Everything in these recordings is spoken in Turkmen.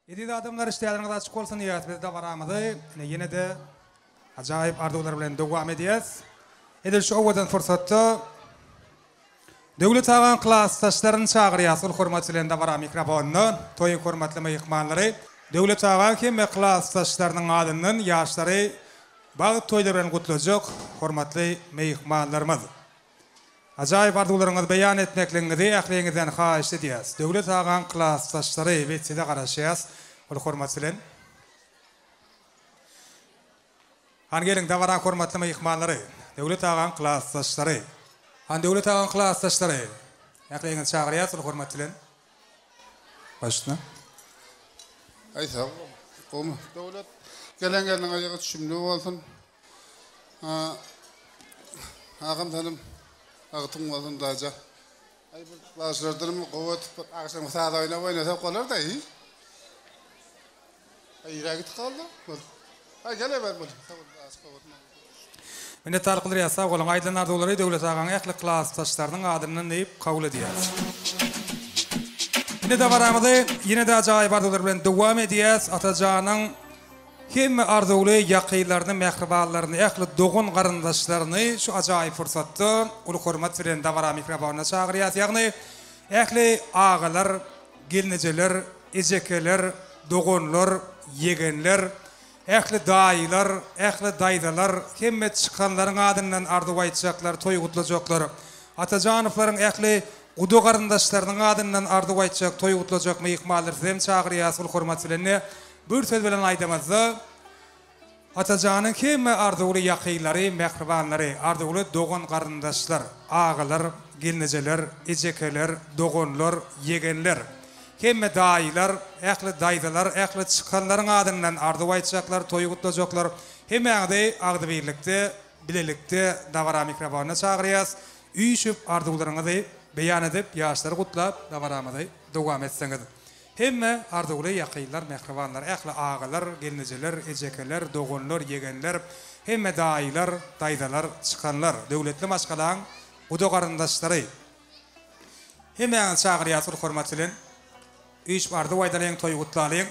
Eziz adamlar işdälerňiz açyk bolsun diýýäs biz dabaramyzy ine ýene-de ajaýyp arzuwlar bilen dowam edýäs. Edil şu owadan pursatda Döwlet agaň klasdaşlaryny çagyrýas uly hormat bilen dabara mikrofonyna toýuň hormatly myhmanlary Döwlet aga hemme klasdaşlarynyň adyndan ýaşlary bagt toýlary bilen gutlajak hormatly myhmanlarymyz. Ajaýyp arzuwlaryňyzy beýan etmekligiňizi ähliňizden haýyşt edýäs. Döwlet agaň klasdaşlary biz size garaşýas uly hormat bilen. Hany geliň dabaraň hormatly myhmanlary, Döwlet agaň klasdaşlary. Hany Döwlet agaň klasdaşlary, ähliňizi çagyrýas uly hormat bilen. Başla. Aý sag bol. Gowmy Döwlet. Gelen gelniň aýagy düşümli bolsun. Agam senem bagtyň bolsun daýja. Aý bir bagşylardanam gowy edip bir agşamky saz oýnap oýnasak bolarda i. Aý irä gitip galdy. Aý geleber bol. Sag bol aşyk bolsun. Minnetdarlyk bildirýäs sag boluň aýdylan arzuwlary Döwlet agaň ähli klasdaşlarynyň adyndan diýip kabul edýäs. Indi dabaramyzy ýene-de ajaýyp arzuwlar bilen dowam edýäs Atajanyň Hemme arzuwly ýakynlaryny, mähribanlaryny, ähli dogan-garyndaşlaryny şu ajaýyp pursatda uly hormat bilen dabara mikrofonyna çagyrýas. Ýagny, ähli agalar, gelnejeler, ejekeler, doganlar, ýegenler, ähli daýylar, ähli daýzalar, hemme çykanlaryň adyndan arzuw aýtjaklar, toý gutlajaklar, Atajanowlaryň ähli guda-garyndaşlarynyň adyndan arzuw aýtjak, toý gutlajak myhmanlary sizem çagyrýas uly hormat bilen. Bir söz bilen aýdamyzda, Atajanyň hemme arzuwly ýakynlary, mähribanlary, arzuwly dogan-garyndaşlar, agalar, gelnejeler, ejekeler, doganlar, ýegenler, hemme daýylar, ähli daýzalar, ähli çykanlaryň adyndan arzuw aýtjaklar, toý gutlajaklar, hemmäňizi agzybirlikde, bilelikde dabara mikrofonyna çagyrýas, üýşüp arzuwlaryňyzy beýan edip, ýaşlary gutlap, dabaramyzy dowam etseňiz. Hemme arzuwly ýakynlar, mähribanlar, ähli agalar, gelnejeler, ejekeler, doganlar, ýegenler, hemme daýylar, daýzalar, çykanlar, döwletli maşgalaň guda-garyndaşlary. Hemmäňizi çagyrýas uly hormat bilen. Üýşüp arzuw aýdalyň, toý gutlalyň.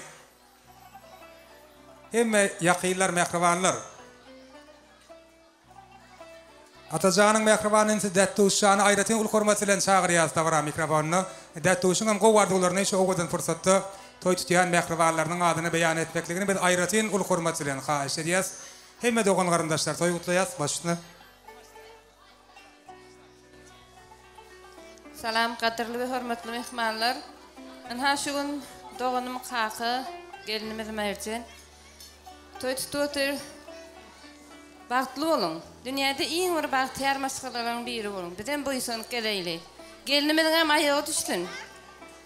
Hemme ýakynlar, mähribanlar. Atajanyň mähriban inisi Dätduşjany aýratyn uly hormat bilen çagyrýarys dabara mikrofonyna. Dätduşyň hem gowy arzuwlaryny şu owadan pursatda toý tutýan mähribanlarynyň adyna beýan etmekligini biz aýratyn uly hormat bilen haýyş edýäs. Hemme dogan-garyndaşlar toý gutlaýas. Baş üstüne. Salam gadyrly we hormatly myhmanlar. Ynha şu gün doganym Kaka, gelinimiz Merjen toý tutup otyr. Bagtly boluň. Dünýäde iň bir bagtyýar maşgalalaryň biri boluň. Bizem buýsanyp geleýli. Gelinimiziňem aýagy düşsün.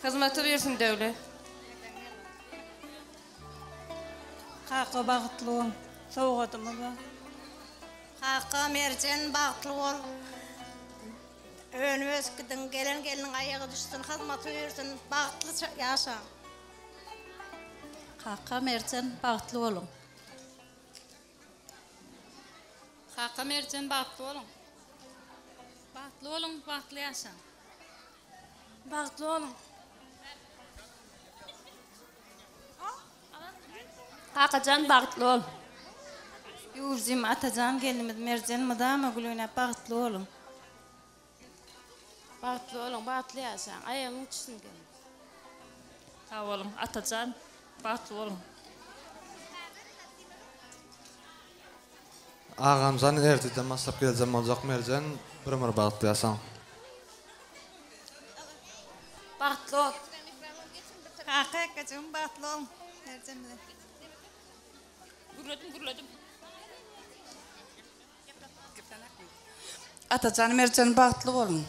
Hyzmaty buýursyn Döwlet. Kaka bagtly bol. Sowgadymyz bar. Kaka Merjen bagtly bol. Önüp ösüp gidiň. Gelen gelniň aýagy düşsün. Hyzmaty buýursyn. Bagtly ýaşaň. Kaka Merjen bagtly boluň. Kaka Merjen bagtly boluň. Bagtly boluň bagtly ýaşaň. Bagtly boluň. Kakajan bagtly bol. Ýurjym Atajan gelnimiz Merjen mydama gül oýnap bagtly boluň. Bagtly boluň bagtly ýaşaň aýagyň uçsun gelin. Sag boluň Atajan bagtly boluň. Agamjan ertirden başlap geljem boljak Merjen bir ömür bagtly ýaşaň. Bagtly bol. Kaka ekejigim bagtly bol Merjen bilen. Gürledim gürledim. Atajan Merjen bagtly boluň.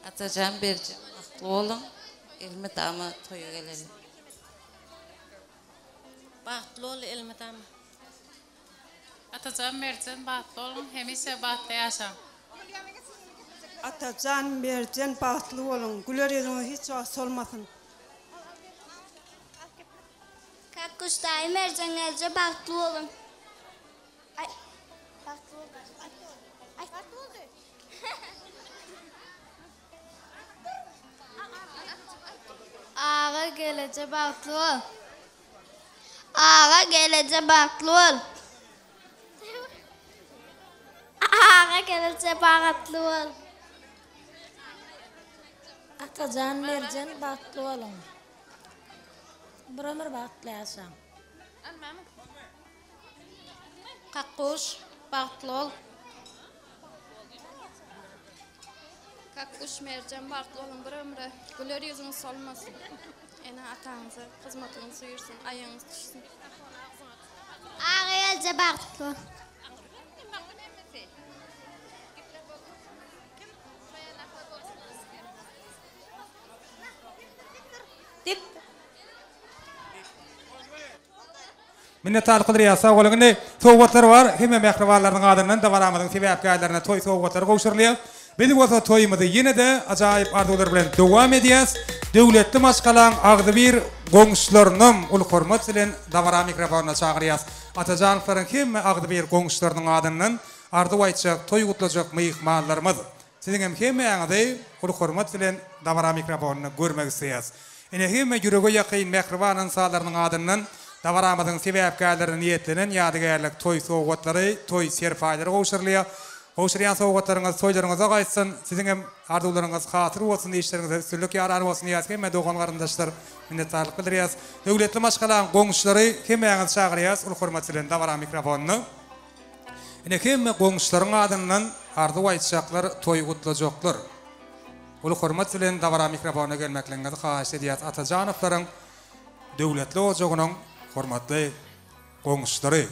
Atajan Berjen bagtly boluň elmydama toýa geleli. Bagtly bol elmydama. Atajan Merjen bagtly boluň hemişe bagtly ýaşaň. Atajan Merjen bagtly boluň güler ýüzüňiz hiç wagt solmasyn. Kakguş daýy Merjen gelje bagtly boluň. Aga geleje bagtly bol. Aga geleje bagtly bol. Aga geleje bagatly bol. Atajan Merjen bagtly boluň. Bir ömür bagtly ýaşaň. Kakguş, bagtly bol. Kakguş Merjen bagtly boluň bir ömre. Güler ýüzüňiz solmasyn. Ene ataňyza hyzmatyňyz buýursyn, aýagyňyz düşsün. Aga gelje bagtly bol. Minnetdarlyk bildirýäs. Sag boluň. Indi sowgatlar bar. Hemme mähribanlarynyň adyndan dabaramyzyň sebäpkärlerine toý sowgatlary gowşurylýar. Biz bolsa toýumyzy ýene-de ajaýyp arzuwlar bilen dowam edýäs. Döwletli maşgalaň agzybir goňşularynam uly hormat bilen dabara mikrofonyna çagyrýas. Atajanowlaryň hemme agzybir goňşularynyň adyndan arzuw aýtjak, toý gutlajak myhmanlarymyz. Siziňem hemmäňizi uly hormat bilen dabara mikrofonynda görmek isleýäs. Ine hemme ýürege ýakyn mähriban ynsanlarynyň adyndan dabaramyzyň sebäpkärlerine niýetlenen ýadygärlik toý sowgatlary, toý serpaýlary gowşurylýar. Gowşurýan sowgatlaryňyz toýlaryňyza gaýtsyn, siziňem arzuwlaryňyz hasyl bolsun, işleriňizde üstünlik ýaran bolsun diýýäs. Hemme dogan-garyndaşlar minnetdarlyk bildirýäs. Döwletli maşgalaň goňşulary hemmäňizi çagyrýas uly hormat bilen dabara mikrofonyna. Ine hemme goňşularyň adyndan arzuw aýtjaklar, toý gutlajaklar. Uly hormat bilen dabara mikrofona gelmekligiňizi haýyş edýäs Atajanowlaryň döwletli ojagynyň hormatly goňşulary.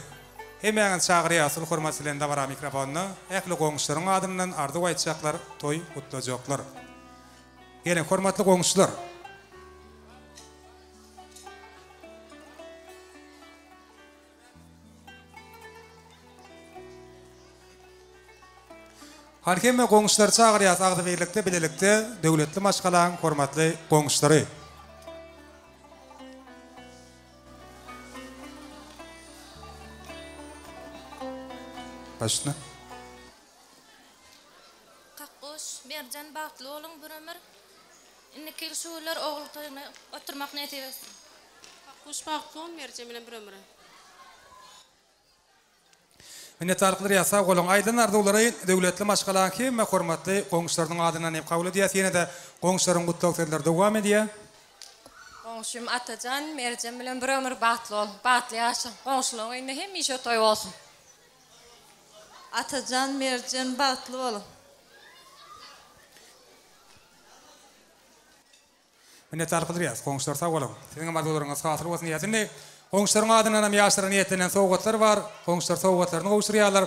Hemmäňizi çagyrýas uly hormat bilen dabara mikrofonyna ähli goňşularyň adyndan arzuw aýtjaklar, toý gutlajaklar. Geliň hormatly goňşular. Hany hemme goňşulary çagyrýas agzybirlikde bilelikde döwletli maşgalaň hormatly goňşulary. Başyna. Kakguş, Merjen bagtly boluň bir ömür. Indiki ýyl şu günler ogul toýuny oturmak nesip etsin. Kakguş bagtly bol Merjen bilen bir ömüre. Minnetdarlyk bildirýäs sag boluň. Aýdylan arzuwlary döwletli maşgalaň hemme hormatly goňşularynyň adyndan hem kabul edýäs. Ýene-de goňşularyň gutlag sözleri dowam edýär. Goňşym Atajan, Merjen bilen bir ömür bagtly bol, bagtly ýaşa. Goňşularyň öýünde hemişe toý bolsun. Atajan Merjen bagtly boluň. Minnetdarlyk bildirýäris. Goňşular sag boluň. Siziňem arzuwlaryňyz hasyl bolsun diýýäs. Indi goňşularyň adyndan hem ýaşlara niýetlenen sowgatlar bar. Goňşular sowgatlaryny gowşurýarlar.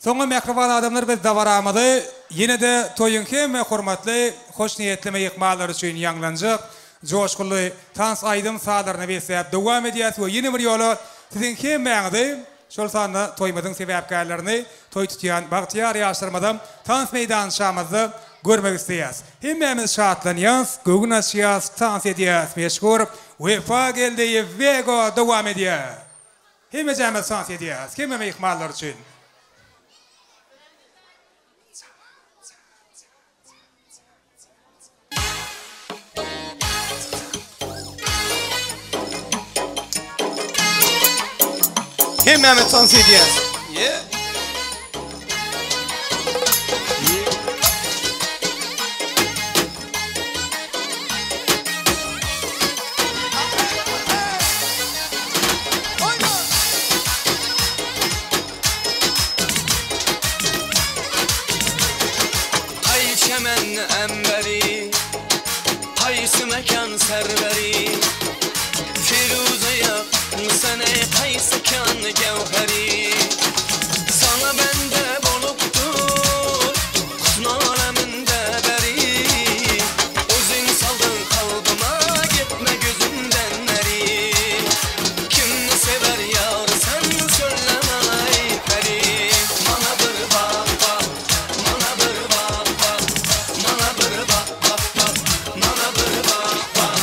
Soňra mähriban adamlar biz dabaramyzy ýene-de toýuň hemme hormatly, hoşniýetli myhmanlary üçin ýaňlanjak joşgunly tans aýdym-sazlaryna besläp dowam edýäs we ýene bir ýola siziň hemmäňizi Şol sanda toýumyzyň sebäpkärlerini, toý tutýan bagtyýar ýaşlarymyzam tans meýdançamyzda görmek isleýäs. Hemmämiz şatlanýas, göwün açýas, tans edýäs. Meşhur Wepa Geldiýew Wego dowam edýär. Hemmejämiz tans edýäs, hemme myhmanlar üçin. Hemmämiz tans edýäs. Yeah. Ay çemen emberi Qaysi mekan serveri Firuzaya sene qaysi kan gevheri Sana bende bolupdur Husn aleminde beri O'zing saldın kalbıma Gitme gözümden neri Kimni sever yar sen söyle ay peri Bana bir bak bak Bana bir bak bak Bana bir bak bak bak Bana bir bak bak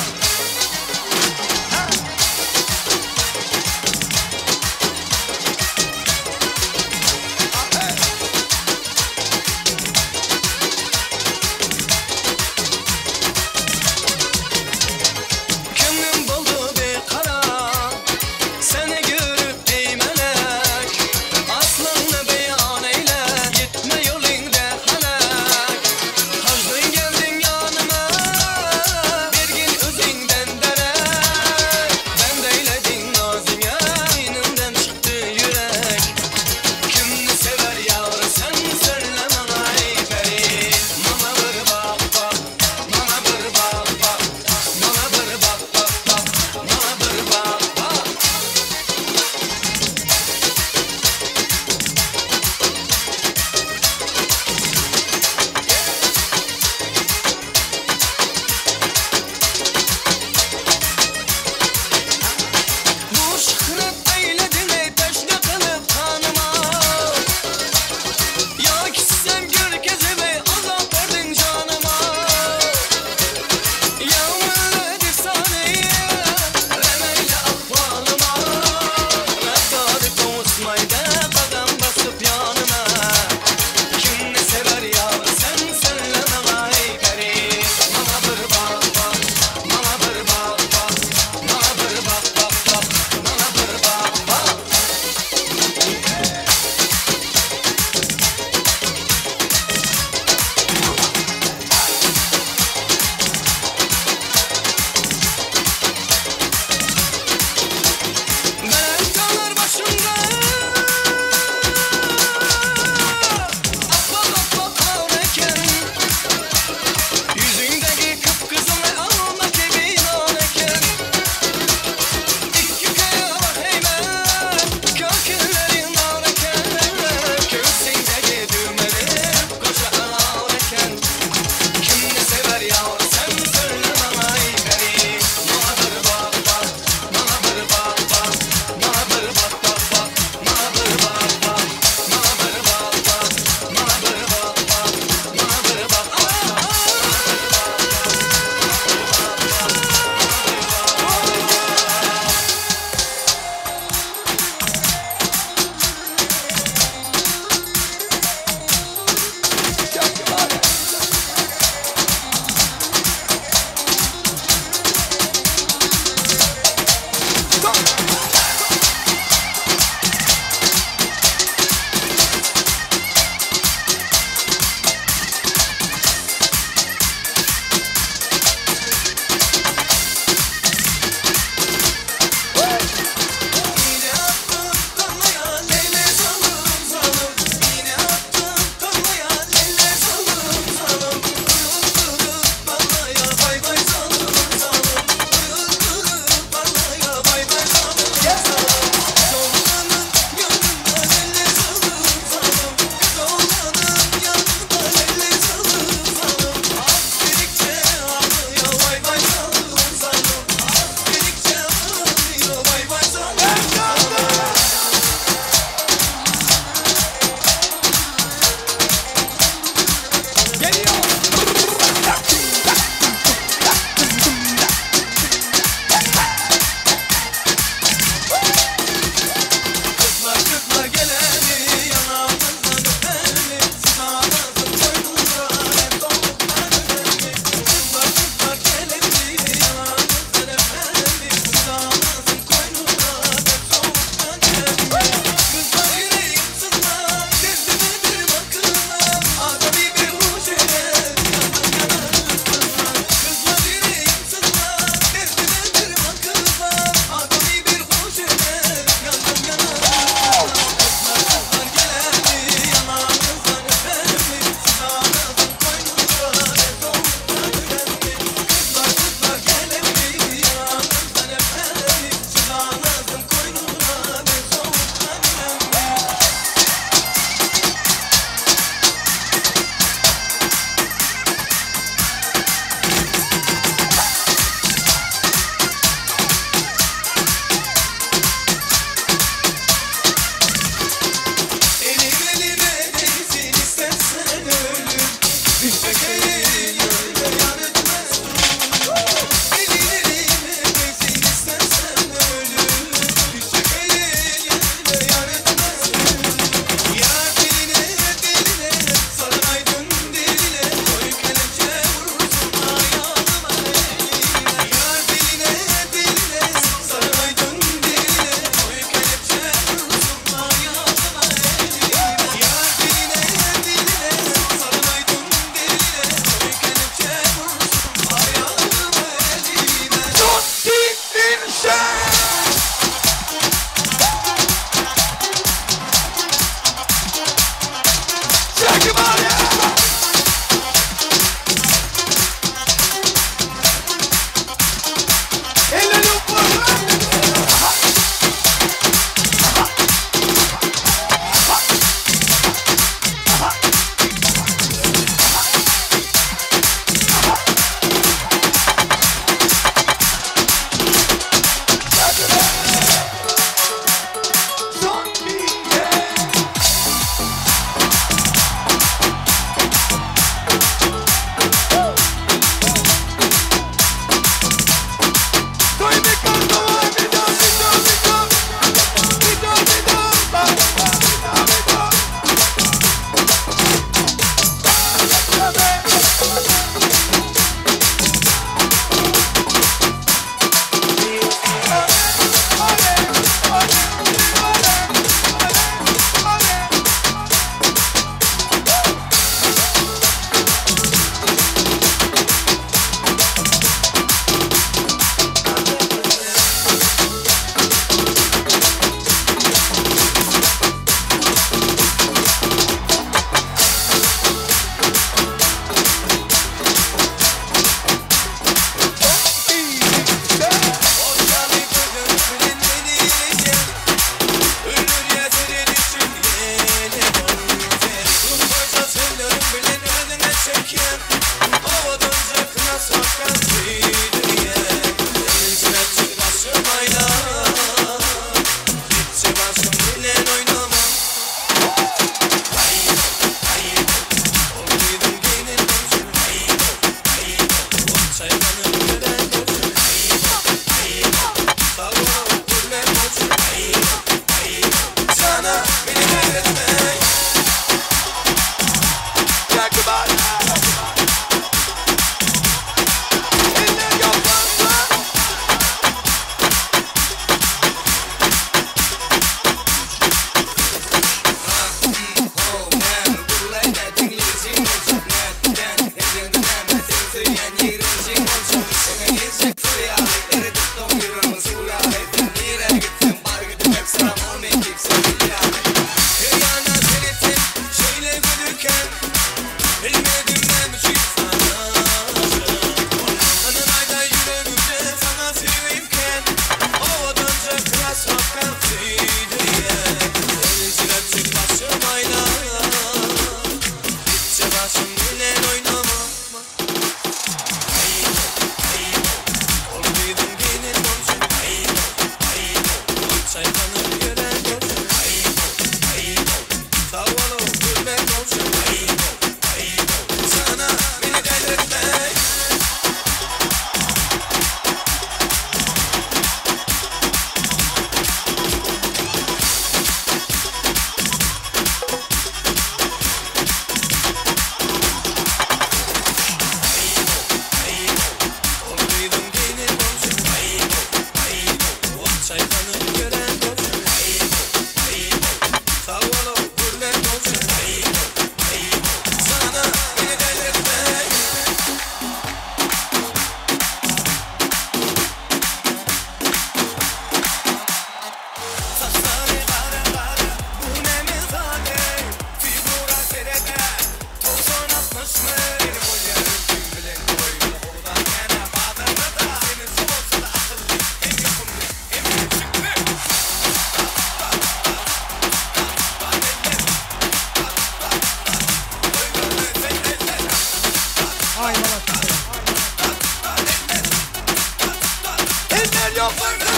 Ýokarda!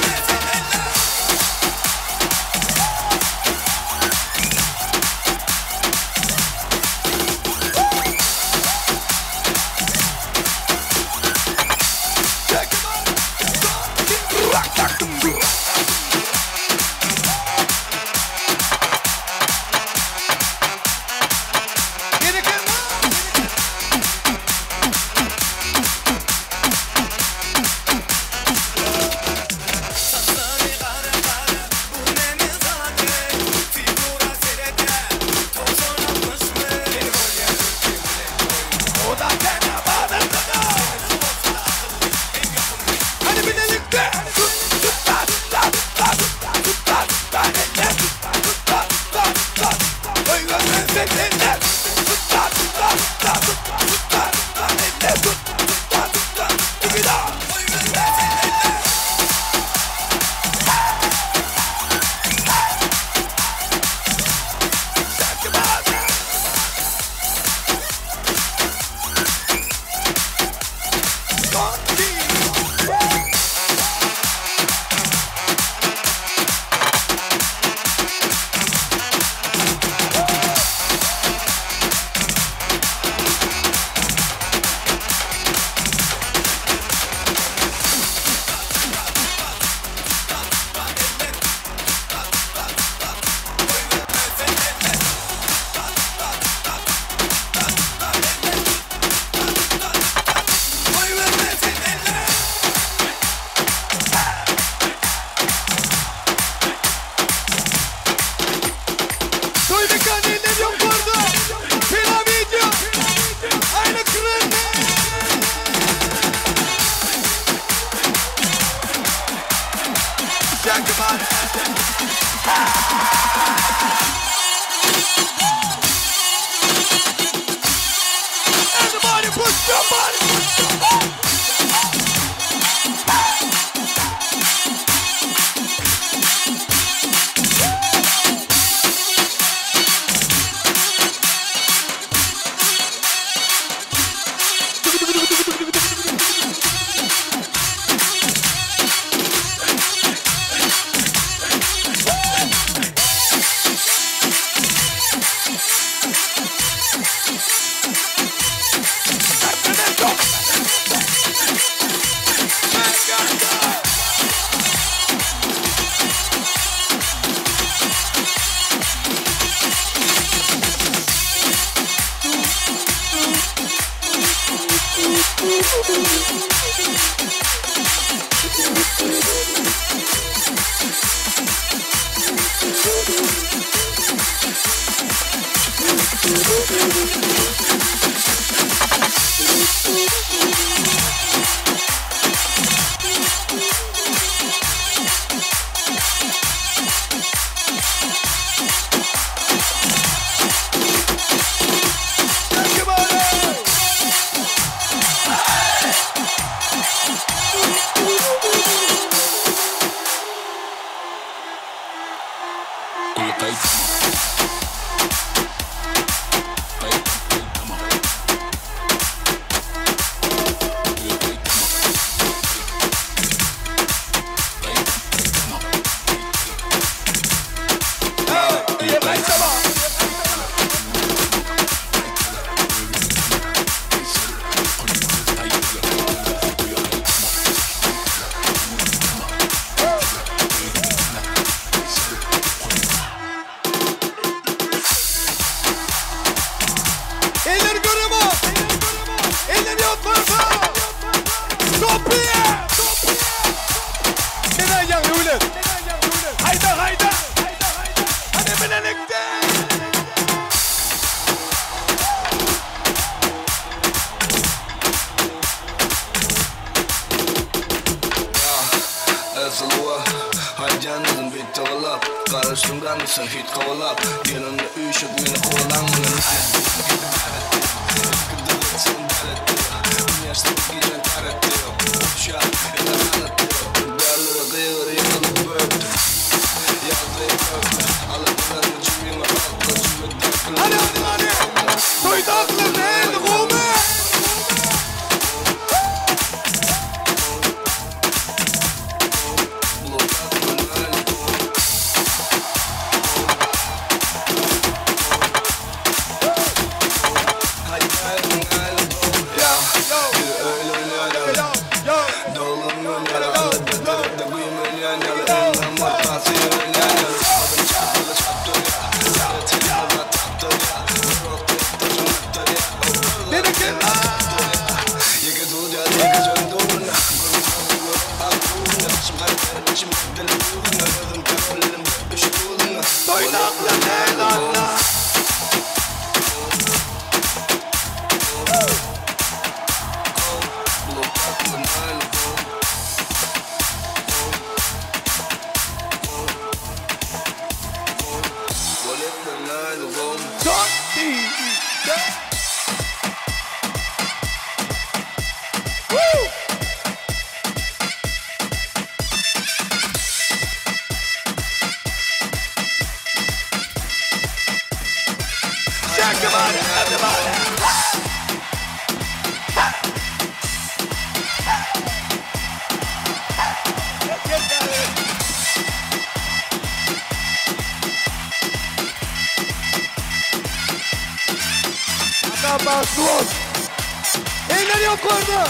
Eller ýokarda!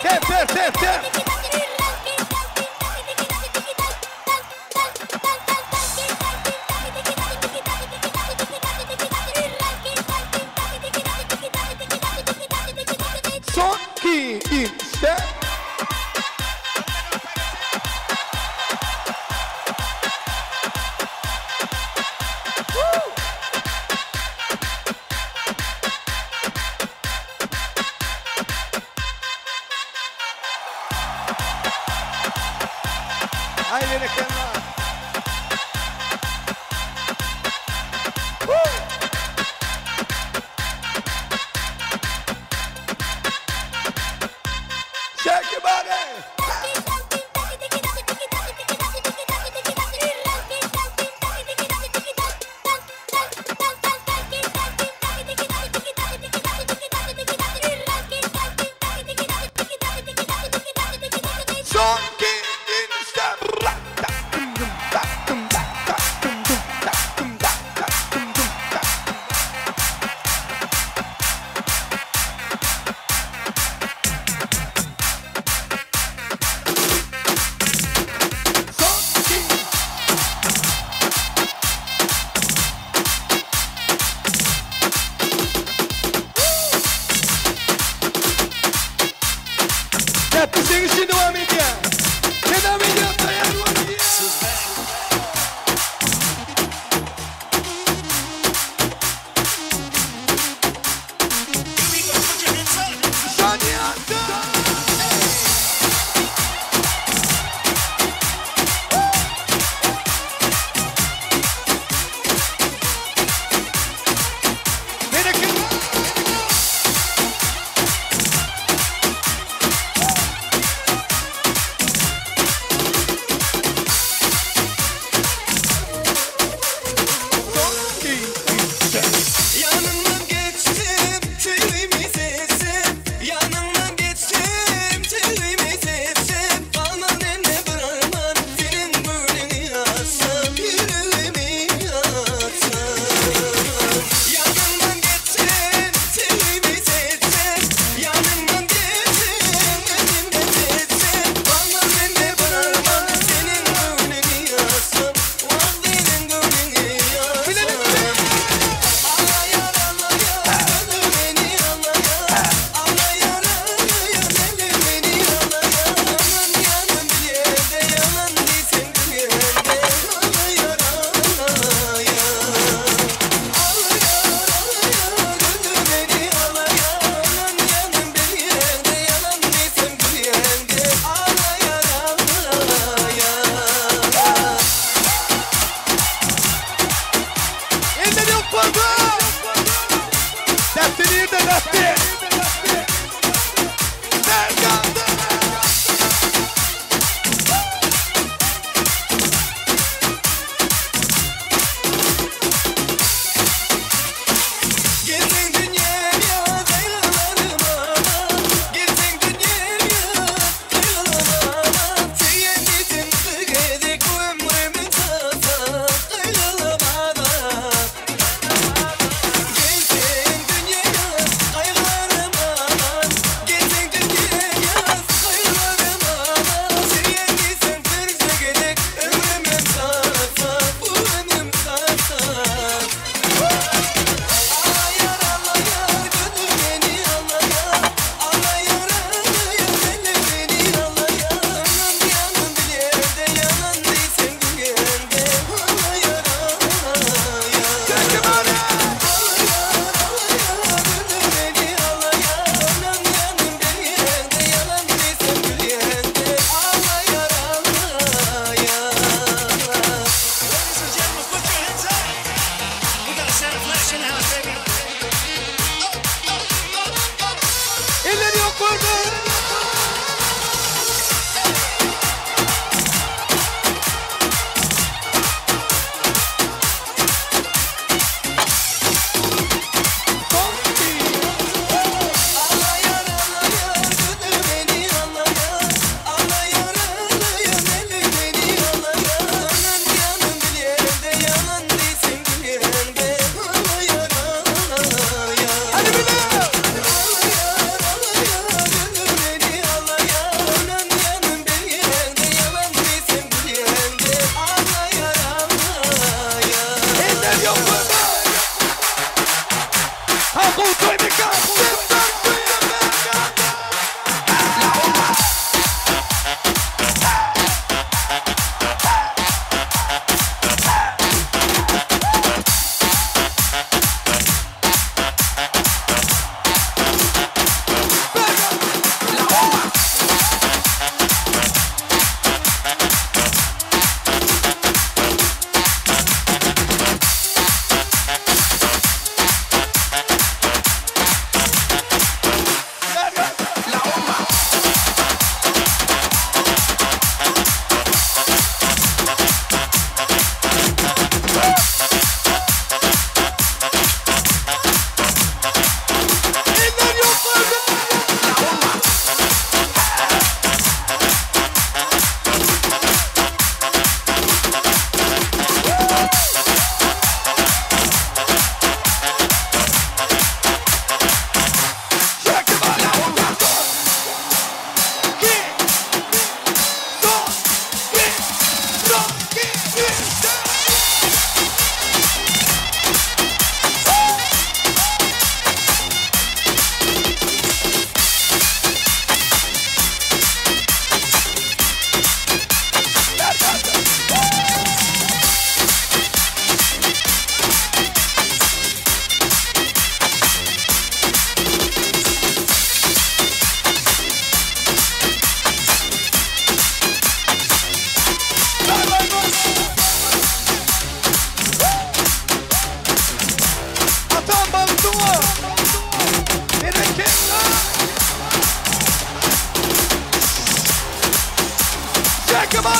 Tep tep tep tep! Son 2 1 step. Ay berekella. Shake your body. Son 2 1 step.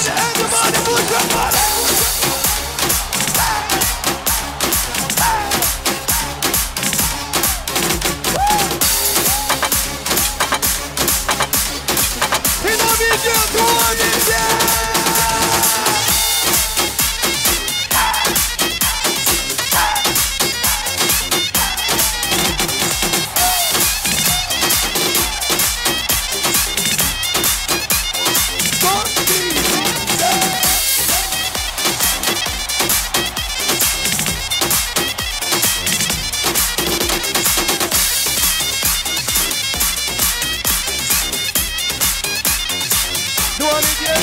Everybody move your body. Dinamit dowam Dowam edýär.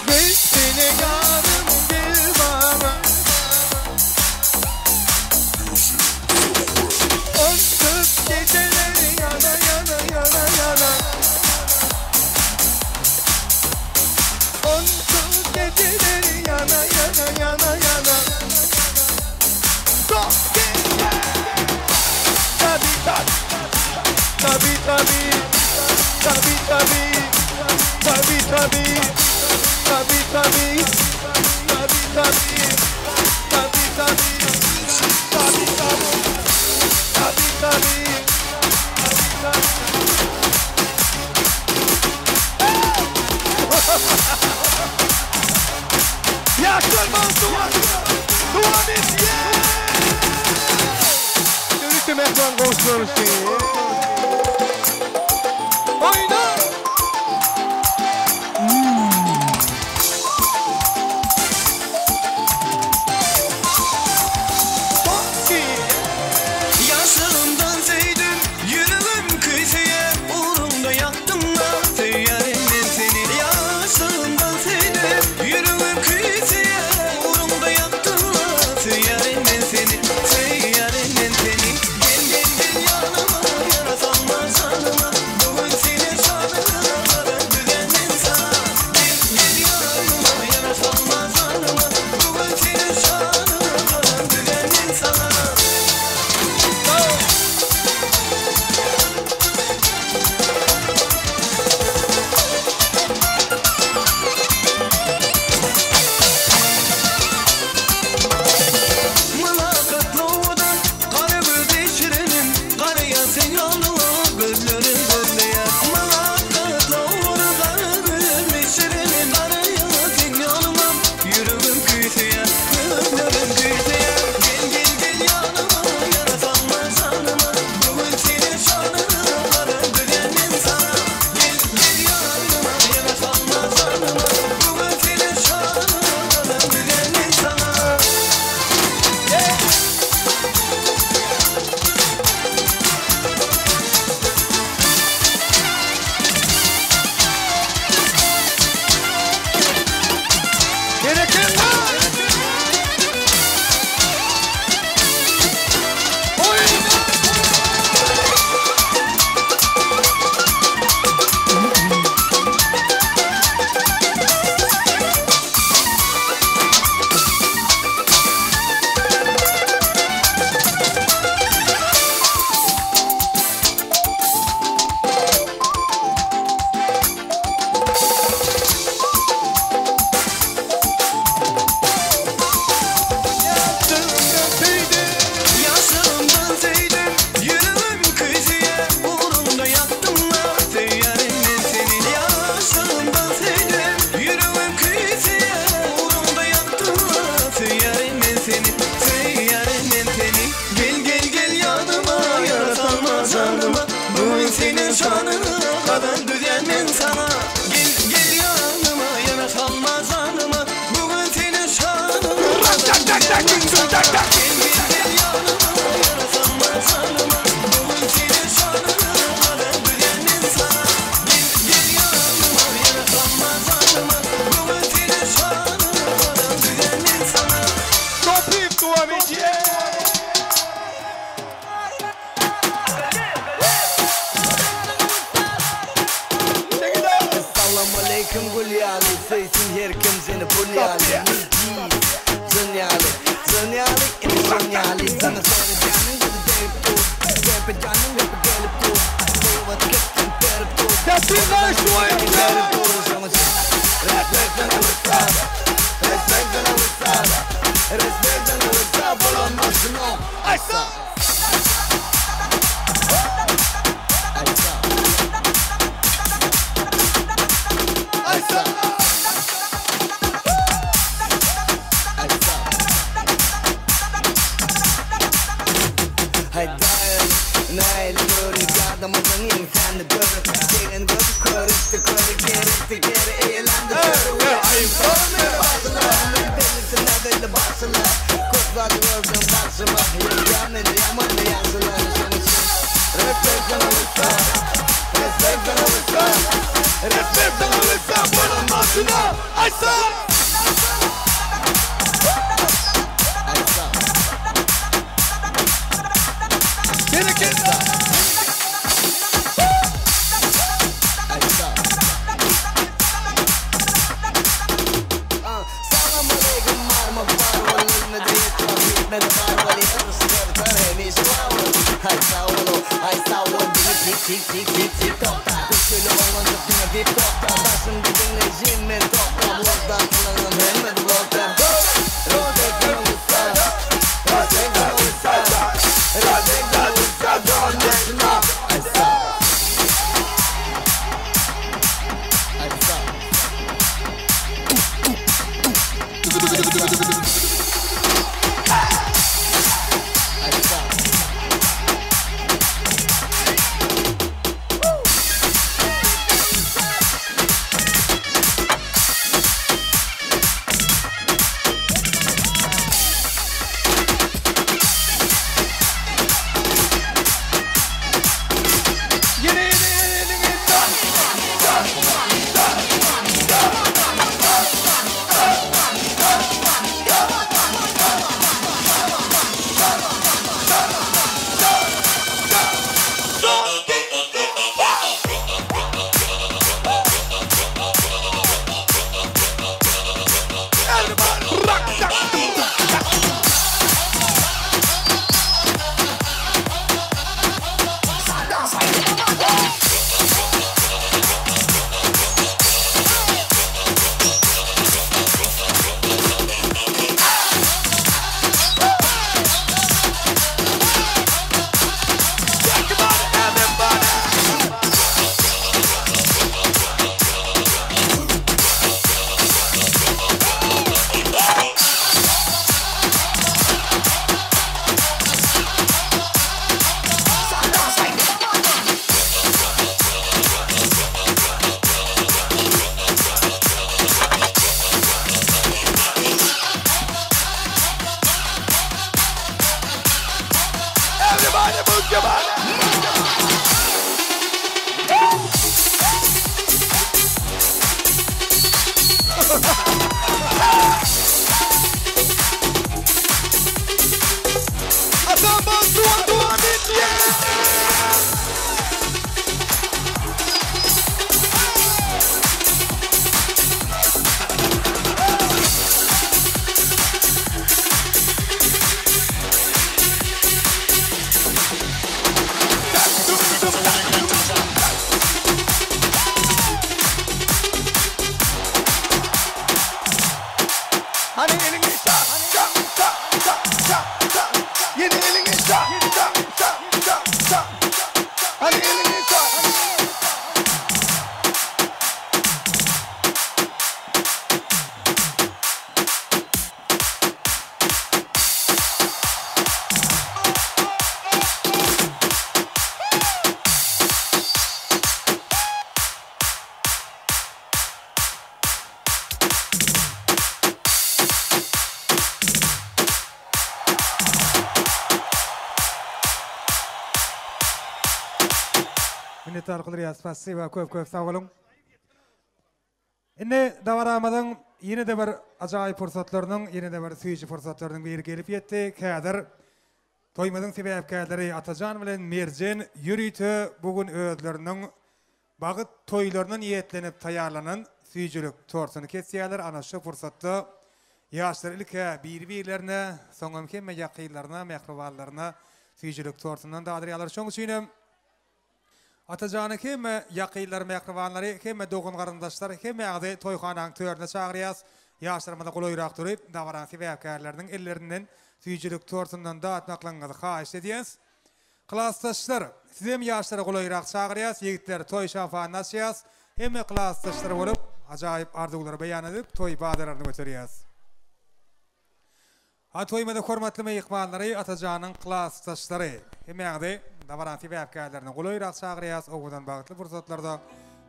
Gelsene ýarym gel maňa. Onsuz gejeleri ýana ýana ýana ýana. Onsuz gejeleri ýana ýana ýana ýana. Tabi tabi tabi tabi tabi tabi tabi tabi tabi tabi tabi tabi tabi tabi tabi tabi tabi Ýaşlar dowam dowam edýär. Dönüşte mehman goňşular üçin. Oýna! Ýaşlygymdan söýdüm, ýüregim küýseýär, Ugrunda ýakdym-la, söýýärin men seni. Ýaşlygymdan söýdüm, ýüregim küýseýär, Ugrunda ýakdym-la, söýýärin men seni, söýýärin men seni. Gel, gel, gel ýanyma, ýara salma janyma, Bu gün seni şanyna gadam düzen men saňa. Gel, gel ýanyma, ýara salma janyma, Bu gün seni şanyna gadam düzen men saňa. Mylakatly owadan, gara gözli şirinim, Garaýar seň ýoluňa gözlerim gözleýär. Mylakatly owadan, gara gözli şirinim, Garaýar seň ýoluňa ýüregim küýseýär, gözlerim küýseýär. Gel, gel, gel ýanyma, ýara salma janyma, Bu gün seniň şanyňa gadam düzýän men saňa. Gel, gel ýanyma, ýara salma janyma, Bu gün seniň şanyňa gadam düzýän men saňa. Berekella! Ýaşlygymdan söýdüm, ýüregim küýseýär, Ugrunda ýakdym-la, söýýärin men seni. Ýaşlygymdan söýdüm, ýüregim küýseýär, Ugrunda ýakdym-la, söýýärin men seni, söýýärin men seni. Gel, gel, gel ýanyma, ýara salma janyma, Bu gün seniň şanyňa gadam düzýän men saňa. Gel, gel ýanyma, ýara salma janyma, Bu gün seniň şanyňa gadam düzýän men saňa. Gel, gel, gel ýanyma, ýara salma janyma, Bu gün seniň şanyňa gadam düzýän men saňa. Gel, gel ýanyma, ýara salma janyma, Bu gün seniň şanyňa gadam düzýän men saňa. Topik dowam edýär. Salam aleýkum gül ýaly, Söýsün her kim seni pul ýaly. Jyn ýaly, jyn ýaly, indi şon ýaly. Saňa seredýäniň gözi degip dur. Gepedýäniň gepi gelip dur Gybat gepden berip dur Berip dur Şoň üçin Respekt sana wysal Respekt sana wysal Respekt sana wysal Bolan maşyna Aýsa Aýsa Aýsa Haý daýy, nähili görüp ýadamadyň ýeňsämde dörüp Degen gözi kör etdi köri gerekdi geri eýelendi töri Bellisine belli bagşylar Köp zat gördüm garşyma Ýa meni ýamandy ýagşylar Şoň üçin Respekt sana ussat Respekt sana ussat Respekt sana ussat Bolan maşyna Aýsa! Salam aleýkum barmy bar bol Ölmedi ýetmez ýitmedi bar bol Ýazyşdyr hemişe bar bol Aý sag bol aý sag bol diňe tik tik tik tik tik tokta Köçeli oglanjyk diňe bip tokta Daşymda diňleýjim men tokta Blokda kylanam hemme blokda Respekt sana ussat Respekt sana ussat Respekt sana ussat Aý sag Aý sag Everybody move your body. Hani elini ça ça ça ça ça ça Yeni elini ça ça ça ça ça Hani elini ça Minnetdar kylýas. Spasiba köp köp sag boluň. Indi dabaramyzyň ýene-de bir ajaýyp pursatlarynyň, ýene-de bir süýji pursatlarynyň biri gelip ýetdi. Häzir toýumyzyň sebäpkärleri Atajan bilen Merjen ýörite bu gün özleriniň bagyt toýlaryna niýetlenip taýýarlanan süýjülik tortuny kesýärler. Ana şu pursatda ýaşlar ilk-ä biri-birlerine, soňam hemme ýakynlaryna, mähribanlaryna. süýjülik tortundan dadyrýarlar. Şonuň üçin hem Atajany hemme ýakynlary, mähribanlary, hemme dogan-garyndaşlary, hemmäňizi toýhanaň törüne çagyrýas. Ýaşlarymyza golaýrak durup, dabaraň sebäpkärleriniň ellerinden süýjülik tortundan datmaklygyňyzy haýyşt edýäs. Klasdaşlar, sizem ýaşlara golaýrak çagyrýas, ýigitler toý şamfanyny açýas. Hemme klasdaşlar bolup, ajaýyp arzuwlary beýan edip, toý badalaryny göterýäs. A toýumyza hormatly myhmanlary Atajanyň klasdaşlary hemmäňizi dabaranyň sebäpkärlerini golaýrak çagyrýas owadan bagtly pursatlarda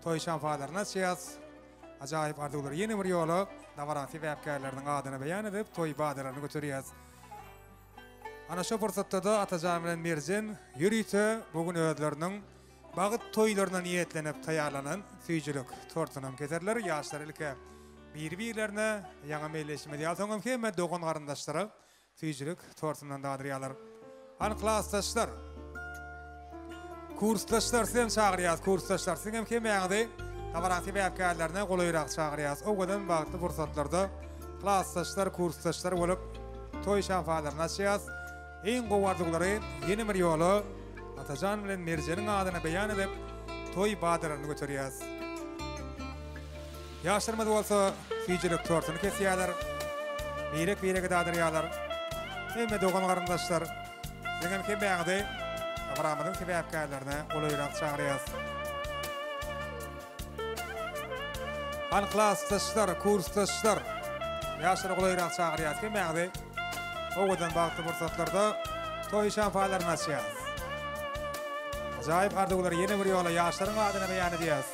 toý şamfalaryny açýas ajaýyp arzuwlary ýene bir ýola dabaranyň sebäpkärleriniň adyna beýan edip toý badalaryny göterýäs. Ana şo pursatda-da Atajan bilen Merjen ýörite bu gün özleriniň Bagt toýlaryna niýetlenip taýýarlanan süýjülik tortunam keserler. Ýaşlar ilki biri-birlerine, ýaňy meýilleşimiz ýaly, soňam hemme dogan-garyndaşlara süýjülik tortundan dadyrýarlar. Hany klasdaşlar? Kursdaşlar sizem çagyrýas, kursdaşlar siziňem hemmäňizi dabaraň sebäpkärlerine golaýrak çagyrýas. Owadan bagtly pursatlarda klasdaşlar, kursdaşlar bolup toý şamfalaryny açýas. Iň gowy arzuwlary ýene bir ýola Atajan bilen Merjeniň adyna beýan edip, toý badalaryny göterýäs. Ýaşlarymyz bolsa süýjülik tortuny kesýärler, birek-birege dadyrýarlar. Hemme dogan-garyndaşlar, siziňem hemmäňizi dabaramyzyň sebäpkärlerine golaýrak çagyrýas. Hany klasdaşlar, kursdaşlar, ýaşlara golaýrak çagyrýas hemmäňizi owadan bagtly pursatlarda toý şampanlaryny açýas. Ajaýyp arzuwlary ýene bir ýola ýaşlaryň adyna beýan edýäs.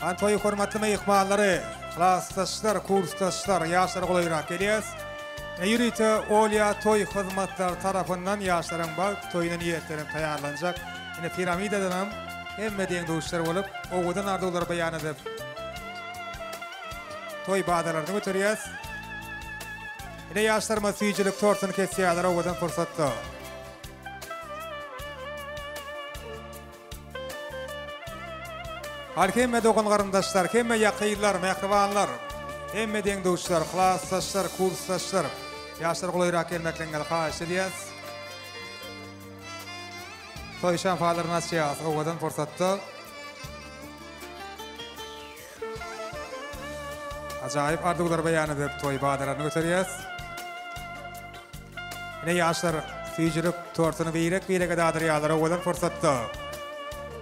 Han toýy hormatly myhmanlary, klasdaşlar, kursdaşlar, ýaşlar golaýrak gelýäs. E, ýörite Olýa toý hyzmatlary tarapyndan ýaşlaryň bagt toýuna niýetlenip taýýarlanjak ine piramidadanam hemme deň-duşlar bolup, owadan arzuwlary beýan edip, toý badalaryny göterýäs. Ine ýaşlarymyz süýjülik tortuny kesýärler owadan pursatda. Hal hemme dogan-garyndaşlar, hemme ýakynlar, mähribanlar, hemme deň-duşlar, klasdaşlar, kursdaşlar, ýaşlar golaýrak gelmekligiňizi haýyşt edýäs. Toý şamfalaryny açýas owadan pursatda. Ajaýyp arzuwlary beýan edip, toý badalaryny göterýäs. Ine ýaşlar süýjülik tortuny birek-birege dadyrýarlar owadan pursatda.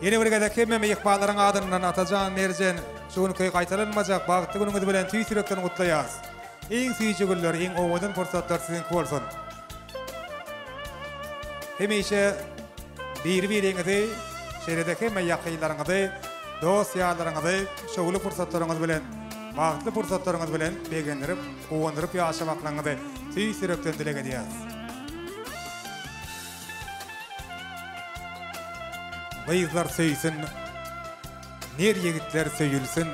Ýene bir gezek hemme myhmanlaryň adyndan Atajan, Merjen, şu günki gaýtalanmajak bagtly günüňiz bilen tüýs ýürekden gutlaýarys. Iň süýji günler, iň owadan pursatlar siziňki bolsun. Hemişe biri-biriňizi, şeýle-de hemme ýakynlaryňyzy, dost-ýarlaryňyzy şowly pursatlaryňyz bilen, bagtly pursatlaryňyz bilen begendirip, guwandyryp ýaşamaklaryňyzy tüýs ýürekden dileg edýäris. Gyzlar söýsün, ner ýigitler söýülsin.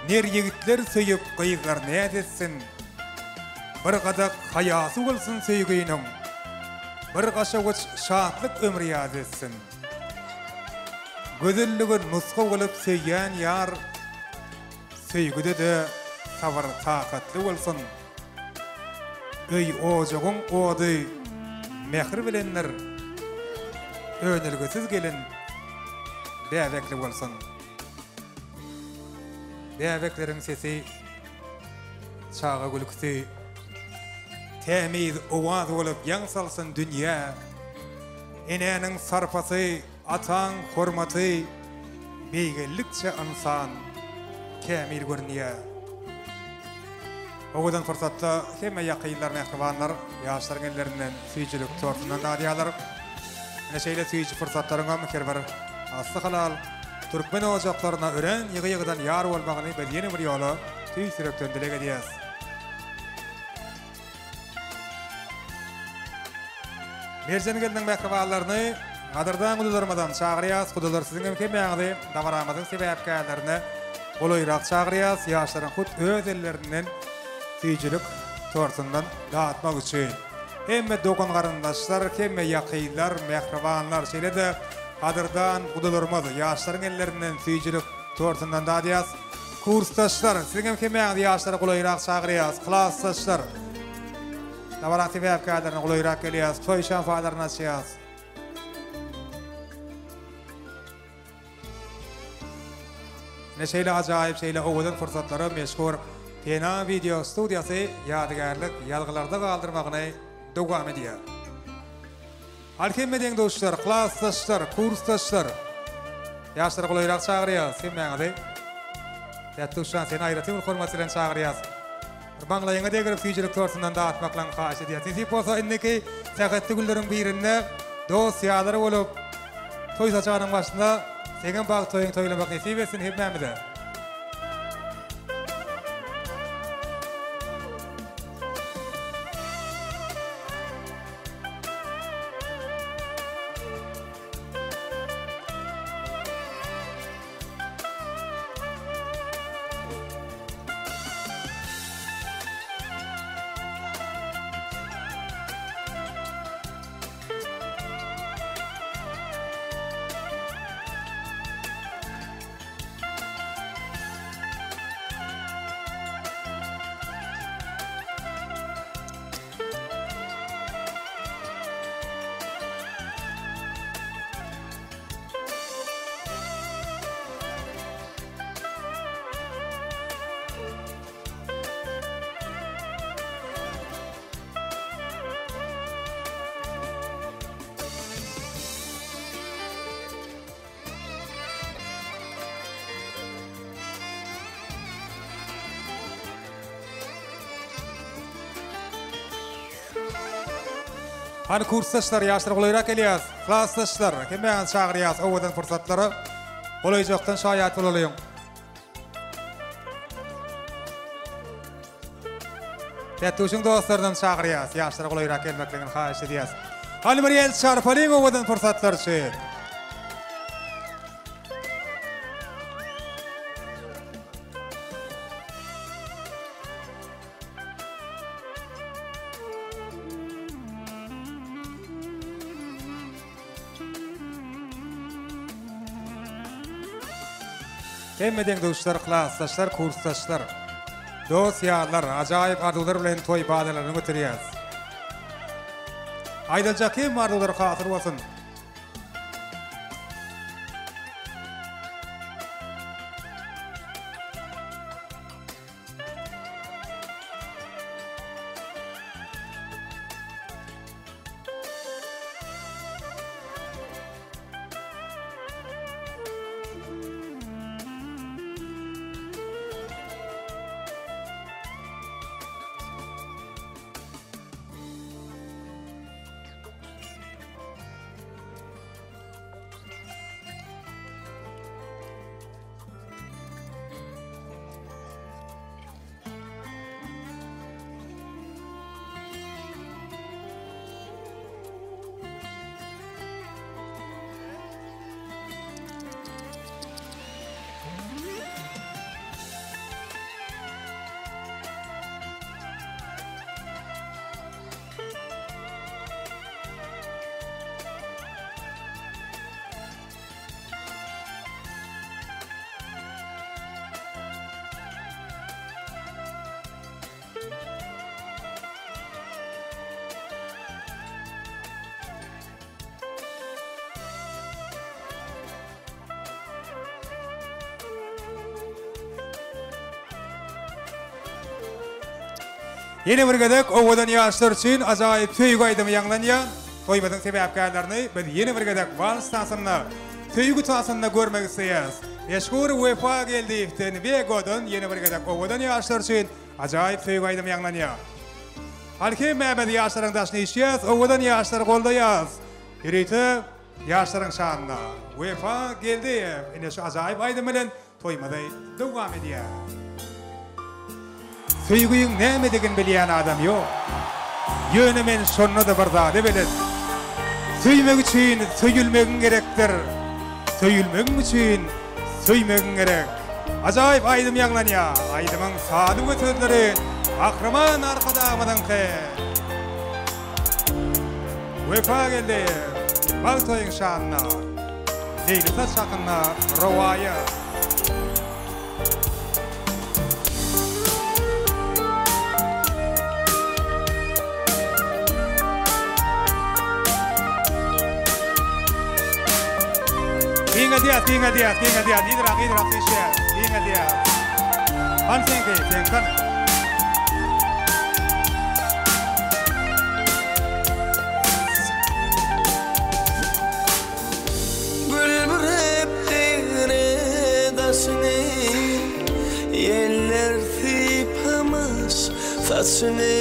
Ner ýigitler söýüp, gyzlar näz etsin. Bir gadak haýasy bolsun söýginiň, Bir gaşawuç şatlyk ömri ýaz etsin. Gözellige nusga bolup söýýän ýar, Söýgüde-de sabyr-takatly bolsun. Öý-ojagyň ody mähir bilendir, Önelgesiz gelin bäbekli bolsun. Bäbekleriň sesi, çaga gülküsi, Tämiz owaz bolup ýaň salsyn dünýä. Enäniň sarpasy, ataň hormaty, Beýgeldikçe ynsan kämil görünýär. Owadan pursatda hemme ýakynlar, mähribanlar ýaşlaryň ellerinden süýjülik tortundan dadýarlar. Ine şeýle süýji pursatlaryňam her bir asly halal türkmen ojaklaryna örän ýygy-ýygydan ýar bolmagyny biz ýene bir ýola tüýs ýürekden dileg edýäs. Merjen gelniň mähribanlaryny gadyrdan gudalarymyzam çagyrýas. Gudalar siziň hem hemmäňizi dabaramyzyň sebäpkärlerine golaýrak çagyrýas. Ýaşlaryň hut öz ellerinden süýjülik tortundan datmak üçin. Hemme dogan-garyndaşlar, hemme ýakynlar, mähribanlar, şeýle-de gadyrdan gudalarymyz ýaşlaryň ellerinden süýjülik tortundan dadýas. Kursdaşlar, siziň hem hemmäňizi ýaşlara golaýrak çagyrýas. Klasdaşlar, dabaraň sebäpkärlerine golaýrak gelýäs, toý şampalaryny açýas. Ine şeýle ajaýyp, şeýle owadan pursatlara meşhur Pena wideo studiýasy ýadygärlik ýazgylarda galdyrmagyny dowam edýär. Hany hemme deň-duşlar, klasdaşlar, kursdaşlar. Ýaşlary golaýrak çagyrýas hemmäňizi. Jätduşjan seni aýratyn bir hormat bilen çagyrýas. Bir maňlaýyňa degrip süýjülik tortundan datmaklaňy haýyş edýäs. Nesip bolsa indiki sähetli günleriň birinde dost-ýarlar bolup toý saçagynyň başynda seňem bagt toýuňy toýlamak nesip etsin hemmämize. Hany kursdaşlar ýaşlar golaýrak gelýäs. Klasdaşlar hemmäňizi çagyrýas owadan pursatlara. Golaýjakdan şaýat bolalyň. Tätduşyň dostlarynam çagyrýas. Ýaşlara golaýrak gelmeklerini haýyş edýäs. Hany bir el çarpalyň owadan pursatlar üçin. Hemme deň-duşlar, klasdaşlar, kursdaşlar, dost-ýarlar ajaýyp arzuwlar bilen toý badalaryny göterýäris. Aýdyljak hemme arzuwlar hasyl bolsun! Ýene bir gezek owadan ýaşlar üçin ajaýyp söýgi aýdymy ýaňlanýar. Toýumyzyň sebäpkärlerini biz ýene bir gezek wals tansynda, söýgi tansynda görmek isleýäris. Meşhur Wepa Geldiýewden Wegodan ýene bir gezek owadan ýaşlar üçin ajaýyp söýgi aýdymy ýaňlanýar. Hany hemmämiz ýaşlaryň daşyna üýşýäs, owadan ýaşlary goldaýas. Ýörite ýaşlaryň şanyna Wepa Geldiýew ine şu ajaýyp aýdym bilen Toýumyzy dowam edýäs. Söýgüň nämedigin bilýän adam ýok. Ýöne men şonda-da bir zada belet. Söýmek üçin söýülmegiň gerekdir. Söýülmegiň üçin söýmegiň gerek. Ajaýyp aýdym ýaňlanýar. Aýdymyň sazy we sözleri Gahryman Arkadagymyzyňky. Wepa Geldiýew, Bagt toýuň şanyna, Leýlisaç hakynda rowaýat. Giňeldýäs, giňeldýäs, giňeldýäs, yzrak, yzrak süýşýäs, giňeldýäs. Hany seňki, seňki hany? Gül bürep degre daşyny, Ýeller sypamyş saçyny,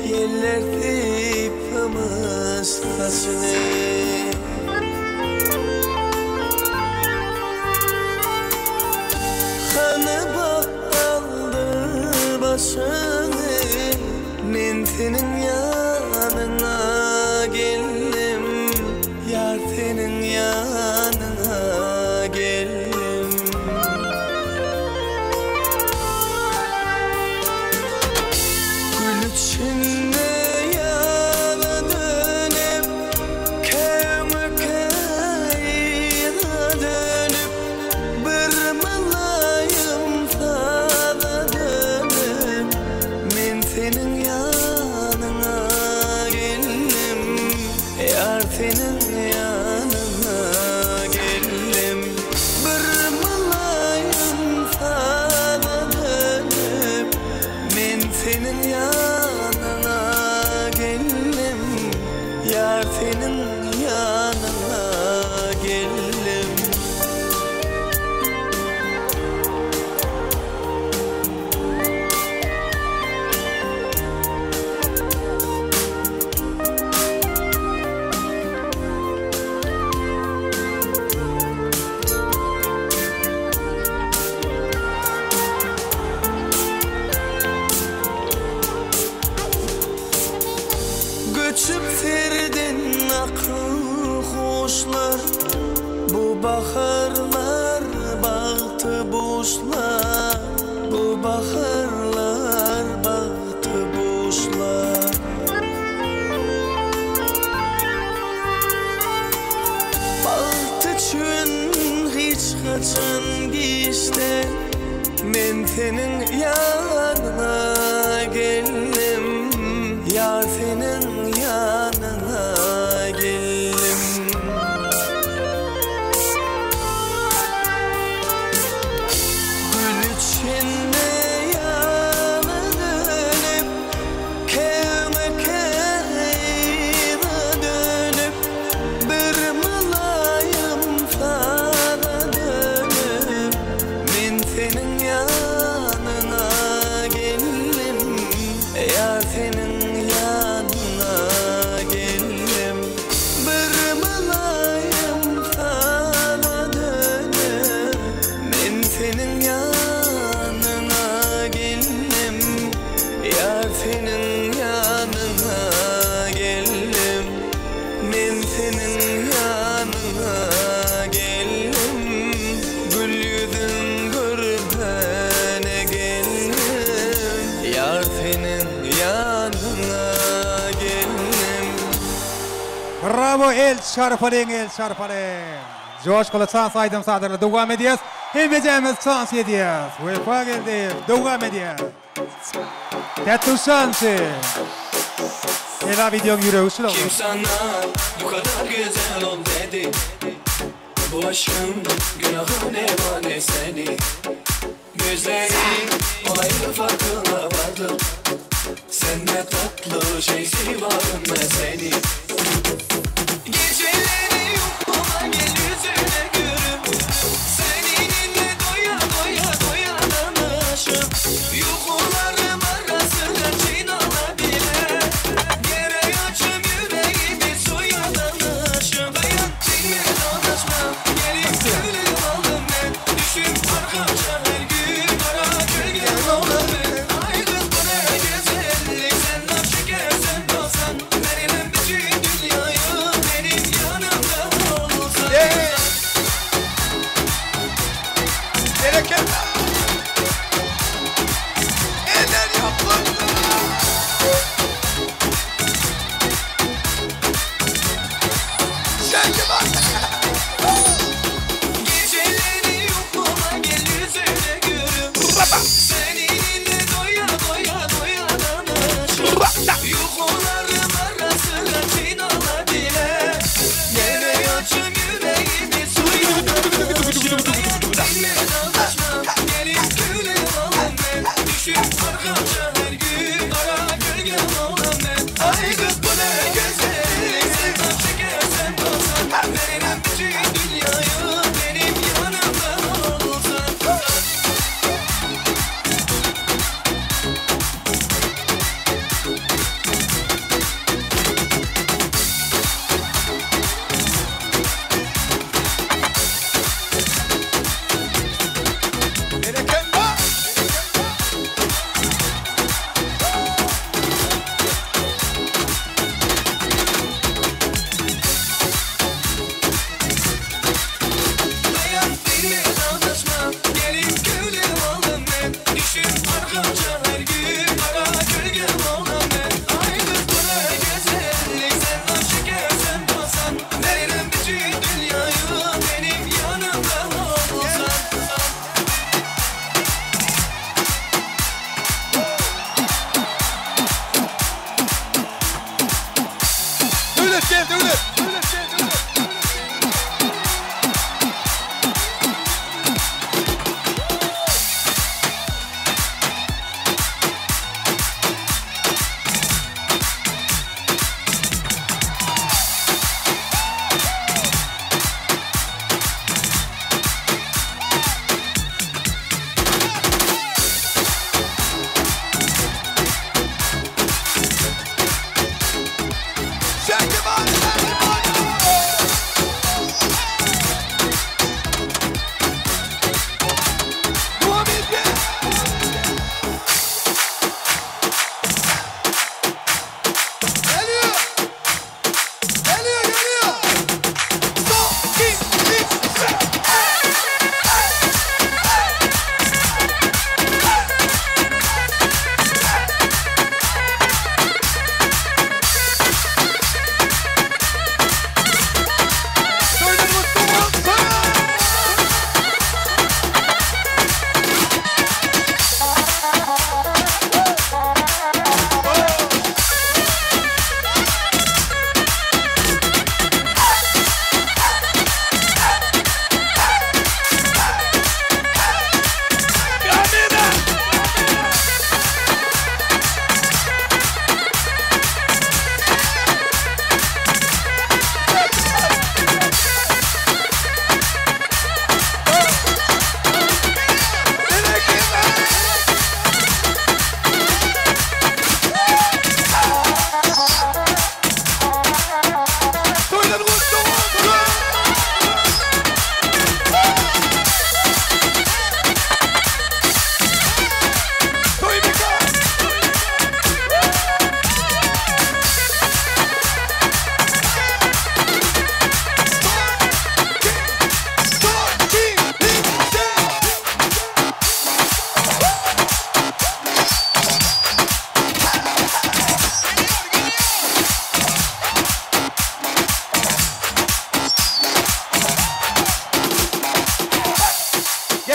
Ýeller sypamyş saçyny. Hany bak galdyr başyňy, Men seniň ýanyňa geldim, Ýar seniň ýanyňa geldim. Gül içinde ýaza dönüp, Köňül yza dönüp, Bir mylaýym saza dönüp, Men seniň ýanyňa geldim, Ýar seniň ýanyňa geldim. Bir mylaýym saza dönüp, Men seniň ýanyňa geldim, Ýar seniň ýanyňa geldim. Göçüp serden akyl-huşlar, Bu baharlar bagty buşlar, Bu baharlar bagty buşlar. Bagt üçin hiç haçan giç däl, Men seniň ýanyňa geldim, Ýar seniň ýanyňa geldim. Gül içinde ýana dönüp, Käme-kä yza dönüp, Bir mylaýym saza dönüp, Men seniň ýanyňa geldim, Ýar seniň ýanyňa geldim. Bir mylaýym saza dönüp, Men seniň ýanyňa geldim, Ýar seniň ýanyňa geldim. Men seniň ýanyňa geldim, Gül ýüzüň görübene geldim, Ýar seniň ýanyňa geldim. Bravo el çarpalyň el çarpalyň. Joşguly tans aýdym sazlarla dowam edýäs. Hemmejämiz tans edýäs. Wepa geldi dowam edýäs. Tätuşançy. Ela wideoň ýüregi şul Kim sana bu kadar güzel ol dedi Bu aşkın günahı ne var ne seni Gözleri olaylı farkına vardım Sen ne tatlı şeysi varım ne seni Geceleri yokluğa gel yüzüne gülüm Seninle doya doya doya danışım Yuxularım arasında çin olabilir Gerek açım yüreğimi suya danışım Dayan dinle danışma Gelip gülüm alım ben Düşüm arkamca her gün Kara gölge olabilir Ay kız bu ne güzellik Sen nar şekersen balsan Veririm bütün dünyayı Benim yanımda olsan Berekella! Eller ýoklar!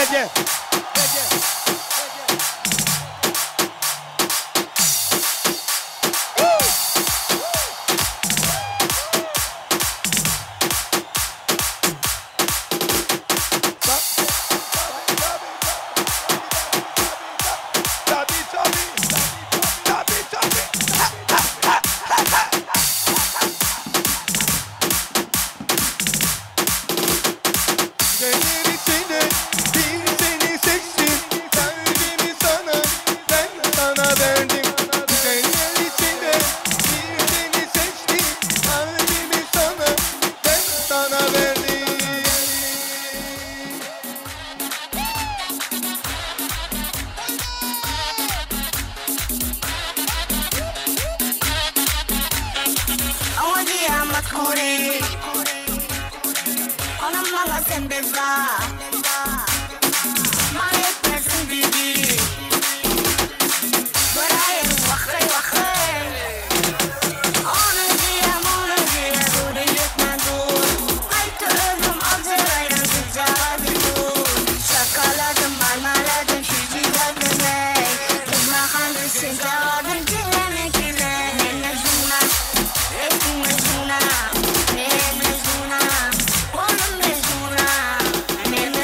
Yeah, yeah. Gelir içine bir seni seçtim. Kalbimi sana ben sana verdim. Gelir içine bir seni seçtim. Kalbimi sana ben sana verdim. Onam maňa sen beza Maňa ýetmersiň diýdi Göräýeň wah-eý wah-eý Ony diýem ony diýem göwne ýetmän dur Gaýta özüm aljyraýan gyzjagazy dur Şokoladym marmaladym süýji zadym eý Durmahandy sen jagadym jigime kile Men mejnuna Eý mejnuna Men mejnuna Oglum mejnuna Men.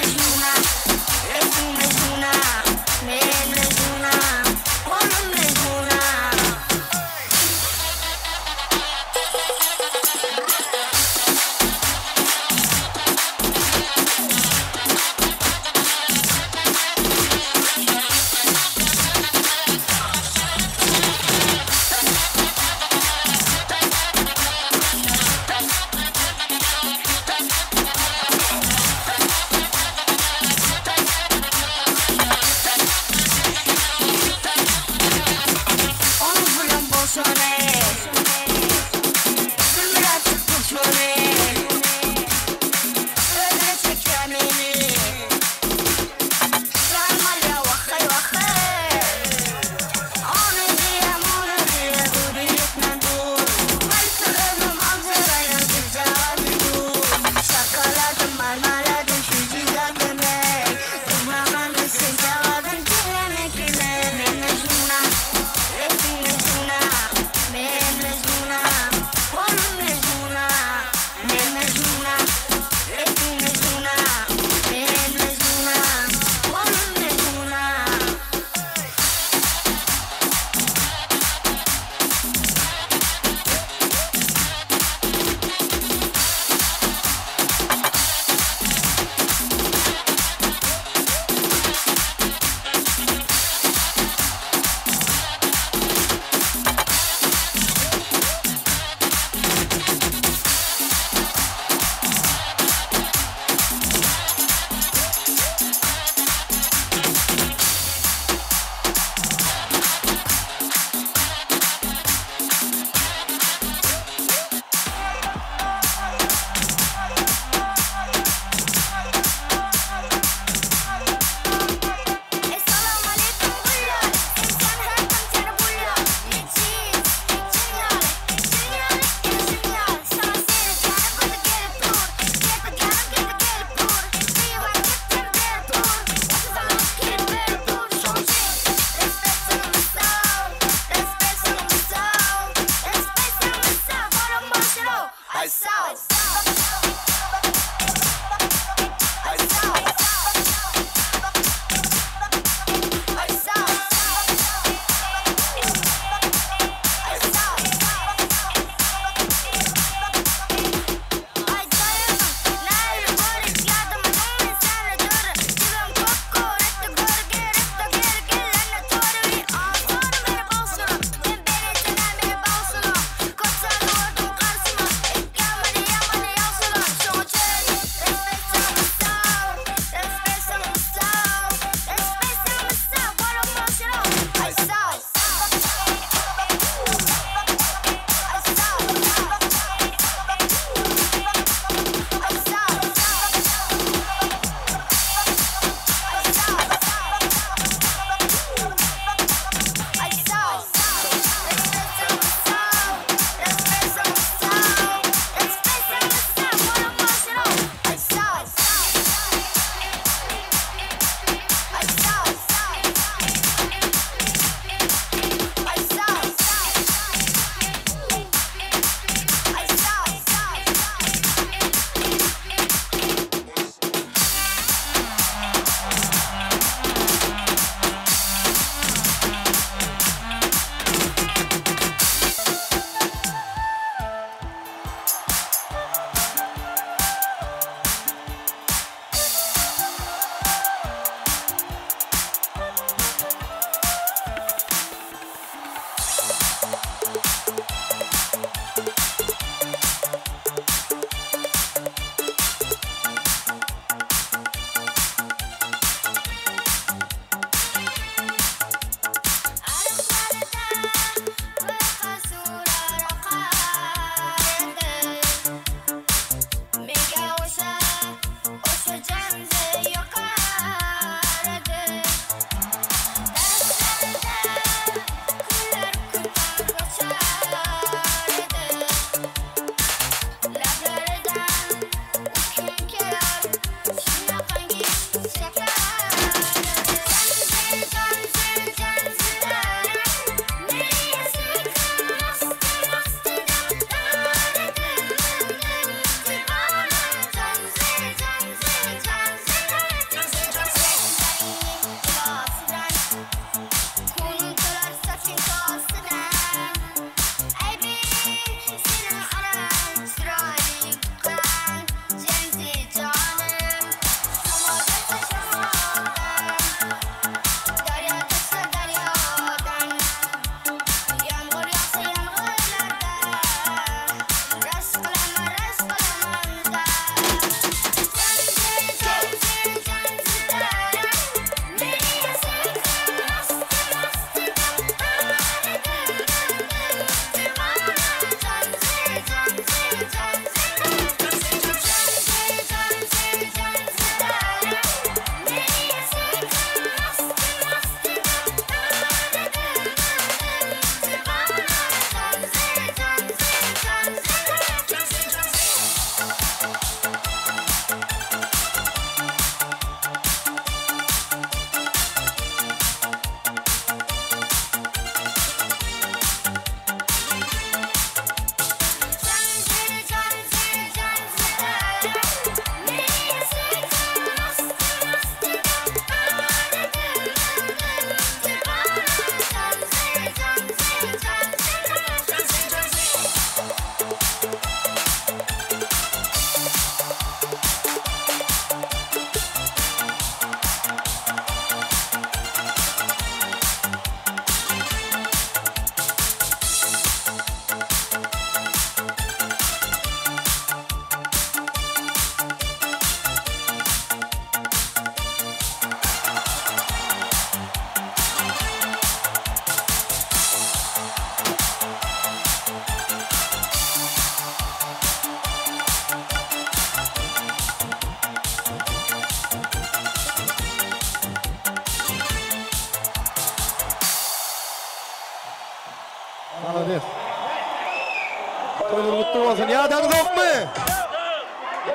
Toýlar gutly bolsun. Ýadaňyzokmy?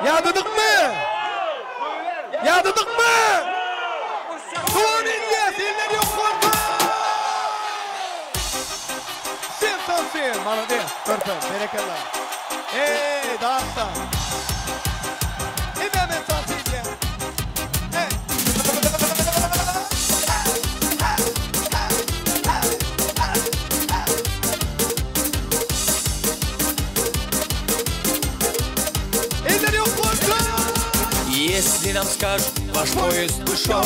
Ýadadykmy? Ýadadykmy? Dowam edýäs, eller ýokarda! Sen tansyň, malades, körpe, berekella. Eý, Dagstan. Hemmämiz tans edýäs. Eý! Eller ýokarda! Если нам скажут, ваш поезд ушел,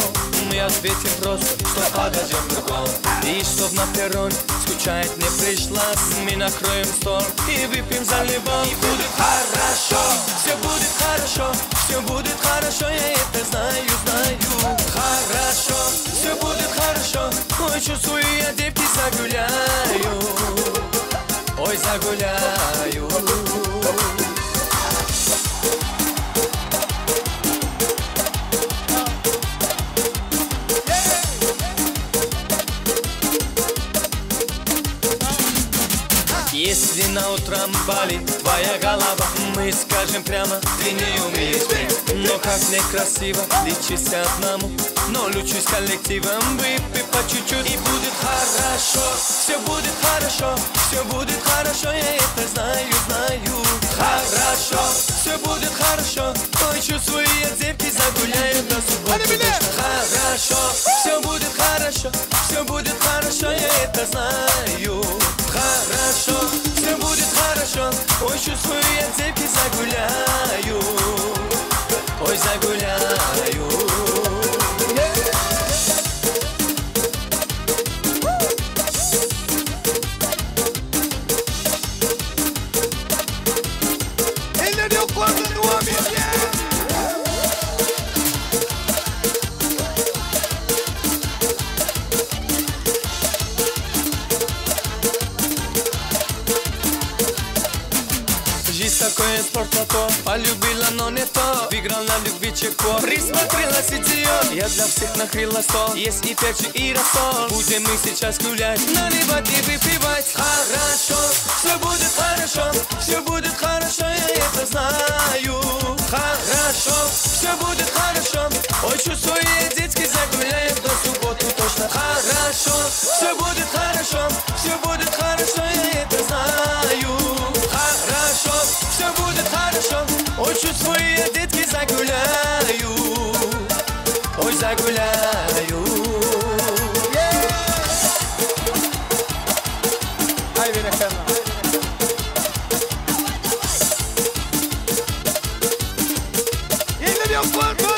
Мы ответим просто, что подойдем другом. И чтоб на перрон скучать не пришлось, Мы накроем стол и выпьем за любовь. И будет хорошо, все будет хорошо, все будет хорошо, я это знаю, знаю. Хорошо, все будет хорошо, ой, чувствую я, девки, загуляю. Ой, загуляю. Если на утром болит твоя голова, мы скажем прямо, ты не умеешь петь. Но как некрасиво лечиться одному, но лучше с коллективом выпей по чуть-чуть. И будет хорошо, все будет хорошо, все будет хорошо, я это знаю, знаю. Хорошо, все будет хорошо, ой, чувствую я, девки загуляю до субботы. Хорошо, все будет хорошо, все будет хорошо, я это знаю. Хорошо, все будет хорошо, ой, чувствую я, девки загуляю. Ой, загуляю. Eller ýokarda dowam edýäs. Жизнь такое спортлото, полюбила, но не то. Выиграл на любви чеку, присмотрелась идиот. Я для всех накрыла стол, есть и перчик, и рассол. Будем мы сейчас гулять, наливать и выпивать. Хорошо, все будет хорошо, все будет хорошо, я это знаю. Хорошо, все будет хорошо, ой, чувствую я, детки, загуляем до субботы точно. Хорошо, все будет хорошо, все будет хорошо, я это знаю. Хорошо, все будет хорошо, ой, чувствую я, детки, загуляю. Ой, загуляю. Aý berekella. Eller ýokarda!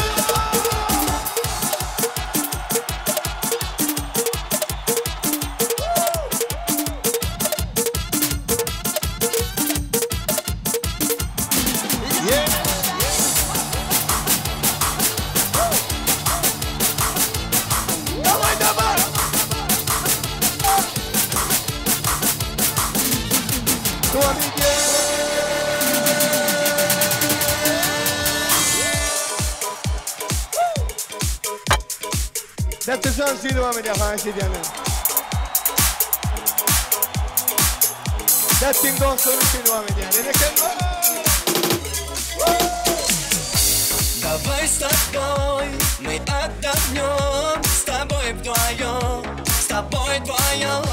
Daway daway! Dowam edýäs. Däpterjan üçin dowam edýär haýyş edýän. Däptiň dostlary üçin dowam edýär. Berekella! Давай с тобой мы отдохнем, с тобой вдвоем, с тобой вдвоем.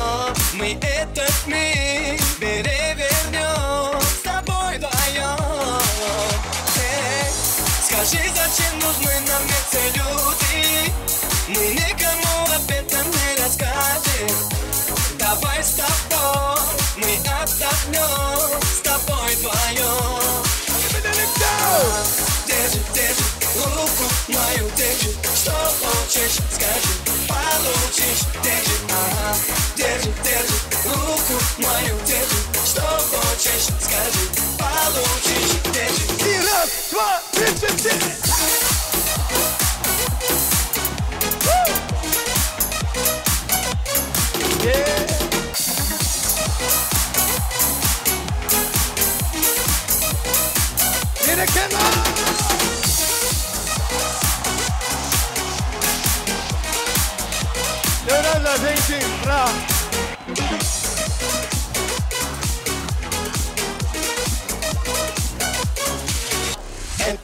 Мы этот мир перевернем, с тобой вдвоем. Эй, скажи, зачем нужны нам эти люди? Мы никому об этом не расскажем. Давай с тобой мы отдохнем, с тобой вдвоем. Держи, держи руку мою, держи. Что хочешь, скажи, получишь. Держи, ага, держи, держи руку мою, держи. Что хочешь, скажи, получишь. Держи. И раз, два, три, четыре. Yeah. Berekella! Leonardo, thank you. Bravo.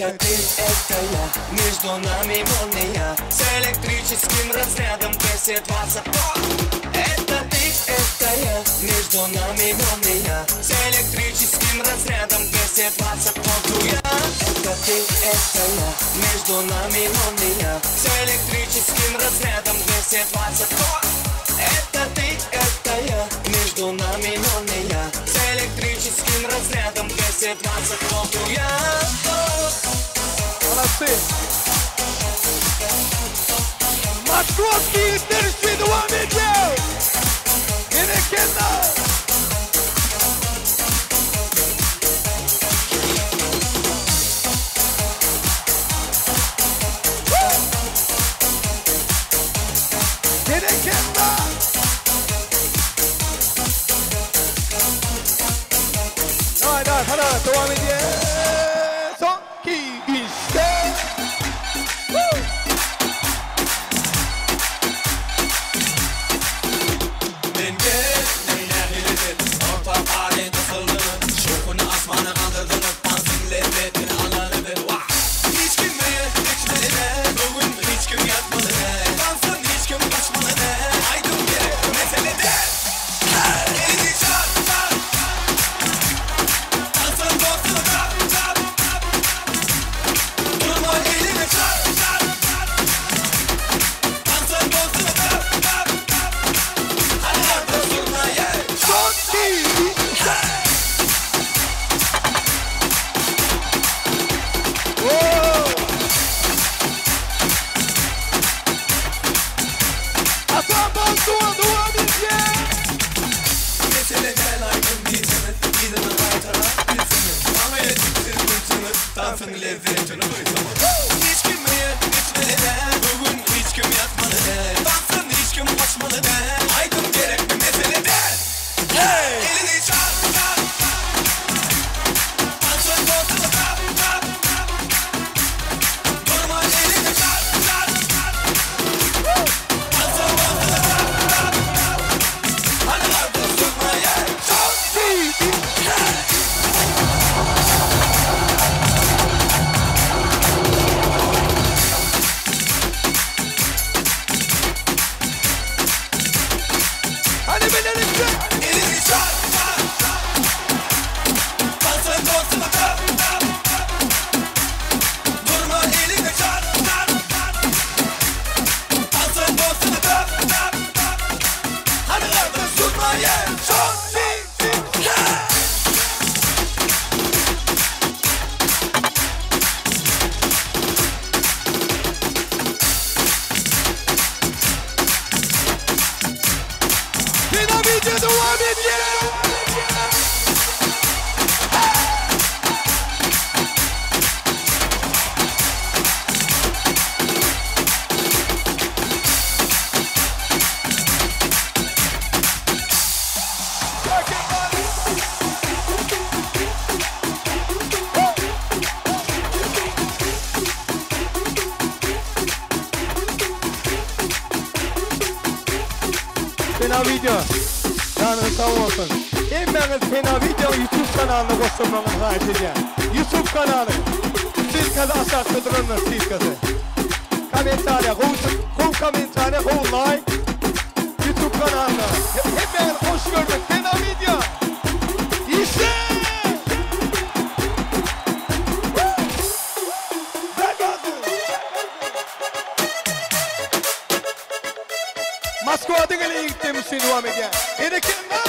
Это ты, это я, между нами молния С электрическим разрядом 220 Это ты, это я, между нами молния С электрическим разрядом 220 я Это ты, это я, между нами молния С электрическим разрядом 220 Это ты, это я, между нами молния С электрическим разрядом 220 вольт я Молодцы. Московский ýigitler dowam edýär. Berekella. Berekella. Daway daway hana dowam edýär. Son 2 3 4. Men geldim nähilidir Orta pary gysyldymy Şowhuny asmana galdyrdyňyz Tansyň lezzetini alany bir wah Hiç kim öýe geçmeli däl Bu gün hiç kim ýatmaly däl Tansdan hiç kim gaçmaly däl Aýdym gerek mesele däl Elini çal çal Tansyň dostuny tap tap Durma elini çal çal Tansyň dostuny tap tap Hany garda zurna ýe Son 2 3 Ata Bozdogan dowam edýär. Mesele däl aýdym diýseňiz Yzyna gaýtarap bilseňiz Maňa ýetipdir gülseňiz Tansyň lezzetini duýsaňyz Hiç kim öýe gitmeli däl Bu gün hiç kim ýatmaly däl Tansdan hiç kim gaçmaly däl Aýdym gerekmi mesele däl Elini çal çal Tansyň dostuny tap tap Durma elini çal çal Tansyň dostuny tap tap Hany garda zurna ýe Son 2 3 Hany bilelikde. Elini çal çal Tansyň dostuny tap tap Durma elini çal çal Tansyň dostuny tap tap Hany garda zurna ýe Son 2 3 Fena wideo dowam edýär. Fena wideo. Janyňyz sag bolsun. Hemmäňiz Fena wideo YouTube kanalyna goşulmagyňyzy haýyş edýän. YouTube kanaly. Ssylkasy aşakda durandyr ssylkasy. Kommentariýa gowy gowy kommentariýa gowy like. YouTube kanalyna. Hemmäňizi hoş gördük. Fena wideo. Işle! Moskwada gelen ýigitlerimiz üçin dowam edýär. Berekella!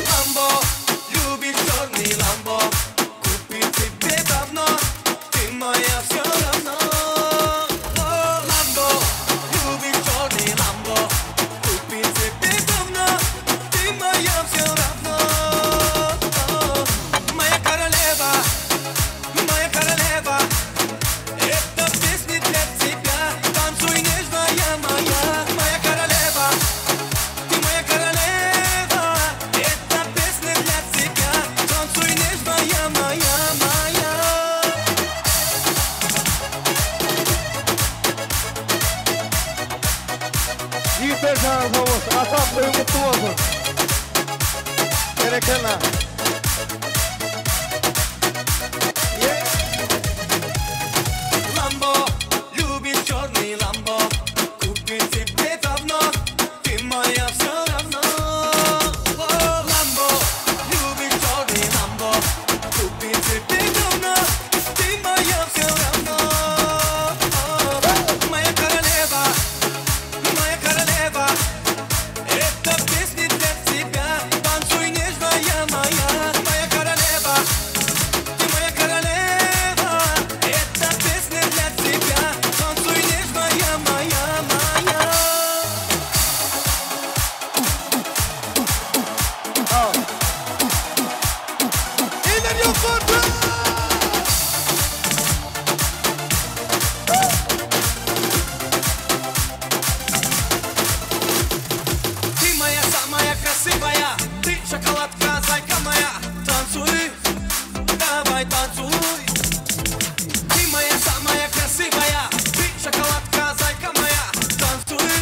Lambo, любишь черный Ламбо Купил тебе давно, ты моя все равно Ламбо, любишь черный Ламбо Купил тебе давно, ты моя все равно Моя королева, моя королева. Berekella. Lambo, любишь черный Ламбо, купи тебе давно, ты моя все равно. О, Ламбо, любишь черный Ламбо, купи тебе давно, ты моя все равно. О, моя королева, моя королева, эта песня для тебя, танцуй нежная моя, моя королева. Ты моя королева, эта песня для тебя. Танцуй нежная моя, моя. Eller ýokarda! Ты моя самая красивая, ты шоколадка, зайка моя. Танцуй, давай танцуй. Ты моя самая красивая, ты шоколадка, зайка моя. Танцуй,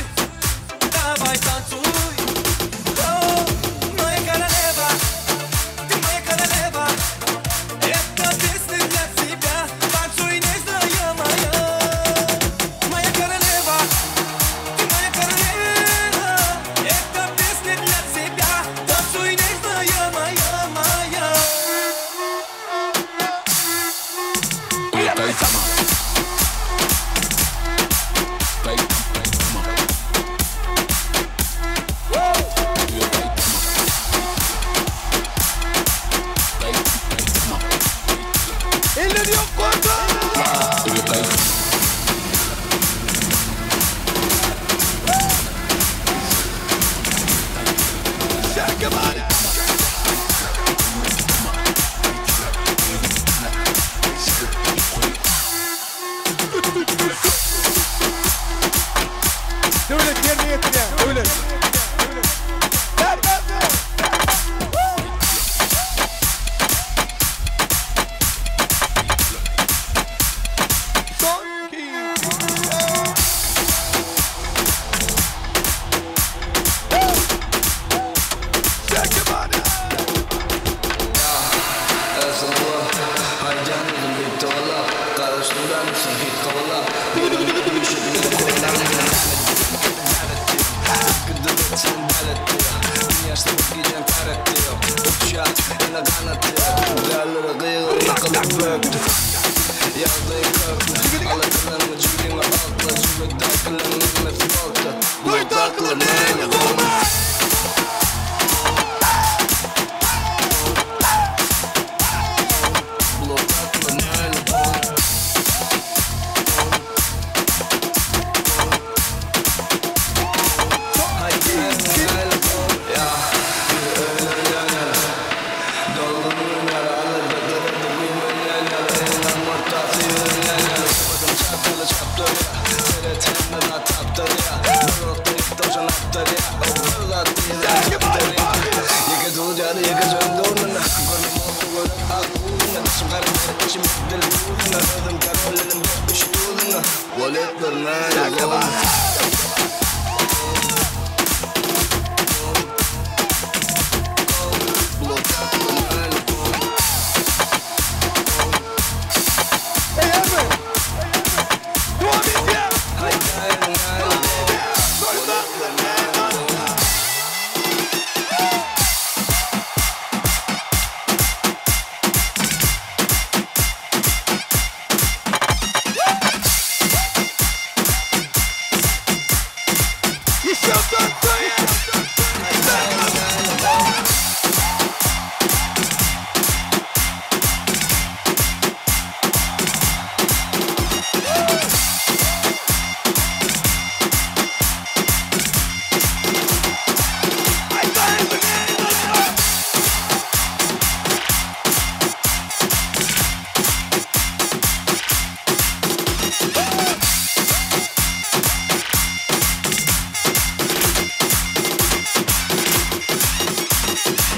давай танцуй. О, моя королева, ты моя королева. Эта песня для тебя, танцуй нежная моя. Моя королева, ты моя королева. Эта песня для тебя, танцуй нежная моя, моя. Eller ýokarda! Şerkebari! Döwlet ýerine ýetirýär, döwlet. Bermezmi? Son iki, Şerkebari!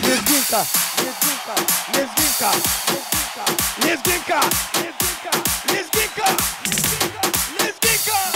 Lezginka, Lezginka, Lezginka, Lezginka, Lezginka, Lezginka.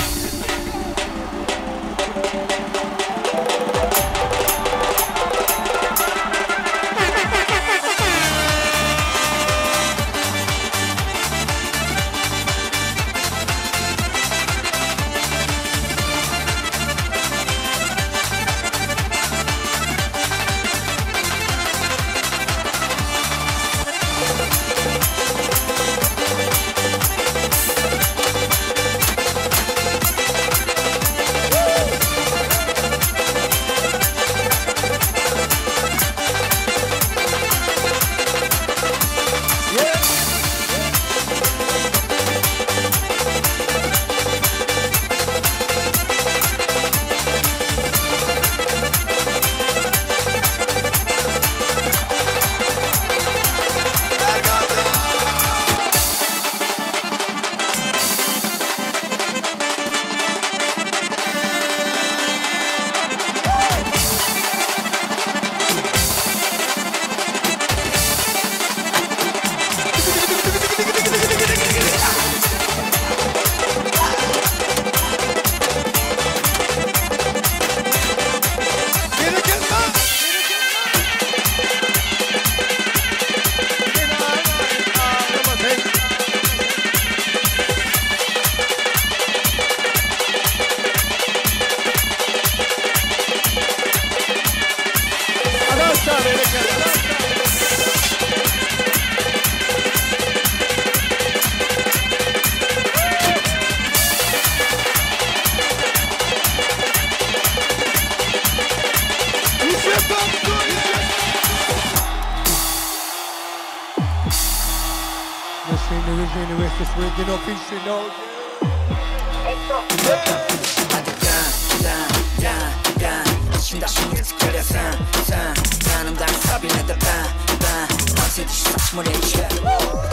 Hadi gel gel gel gel İçim daşım yırtık gele sen sen Yanımda Sabine de ben ben Dans edişi saçma reçe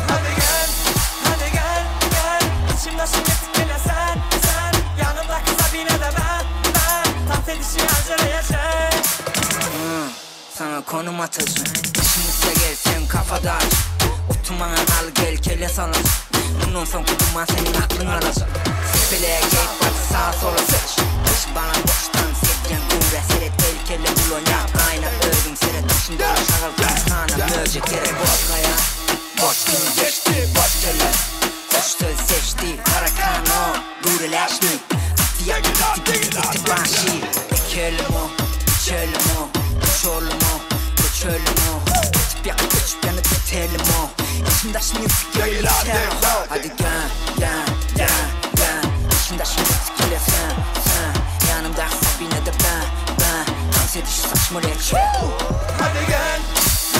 Hadi gel, hadi gel, gel İçim daşım yırtık gele sen, sen Yanımdaki Sabine de ben, ben Dans edişi aceleye çek Sana konum atacağım İşimizse gel sen kafa dağıt Oturmana al gel kelle salak Bundan son kutuman senin aklın alacak Sepeleye geyip batı sağa sola sıç Dış bana boştan sedyen gure Seret el kelle bulon yap Ayna ördüm seret başında Şagal sana möcek gerek boş kaya Boş gün geçti boş kelle Hoş söz seçti Karakano Dureleşmi Ati yakı gitti gitti başı Ekelim o içelim o Uçalım o göçelim o Tip yakıp göçüp yanıp bitelim o İçim daşım yırtık gel Hadi gel gel gel gel İçim daşım yırtık gel sen sen Yanımda Sabine de ben ben Dans edişi saçma reçe Hadi gel,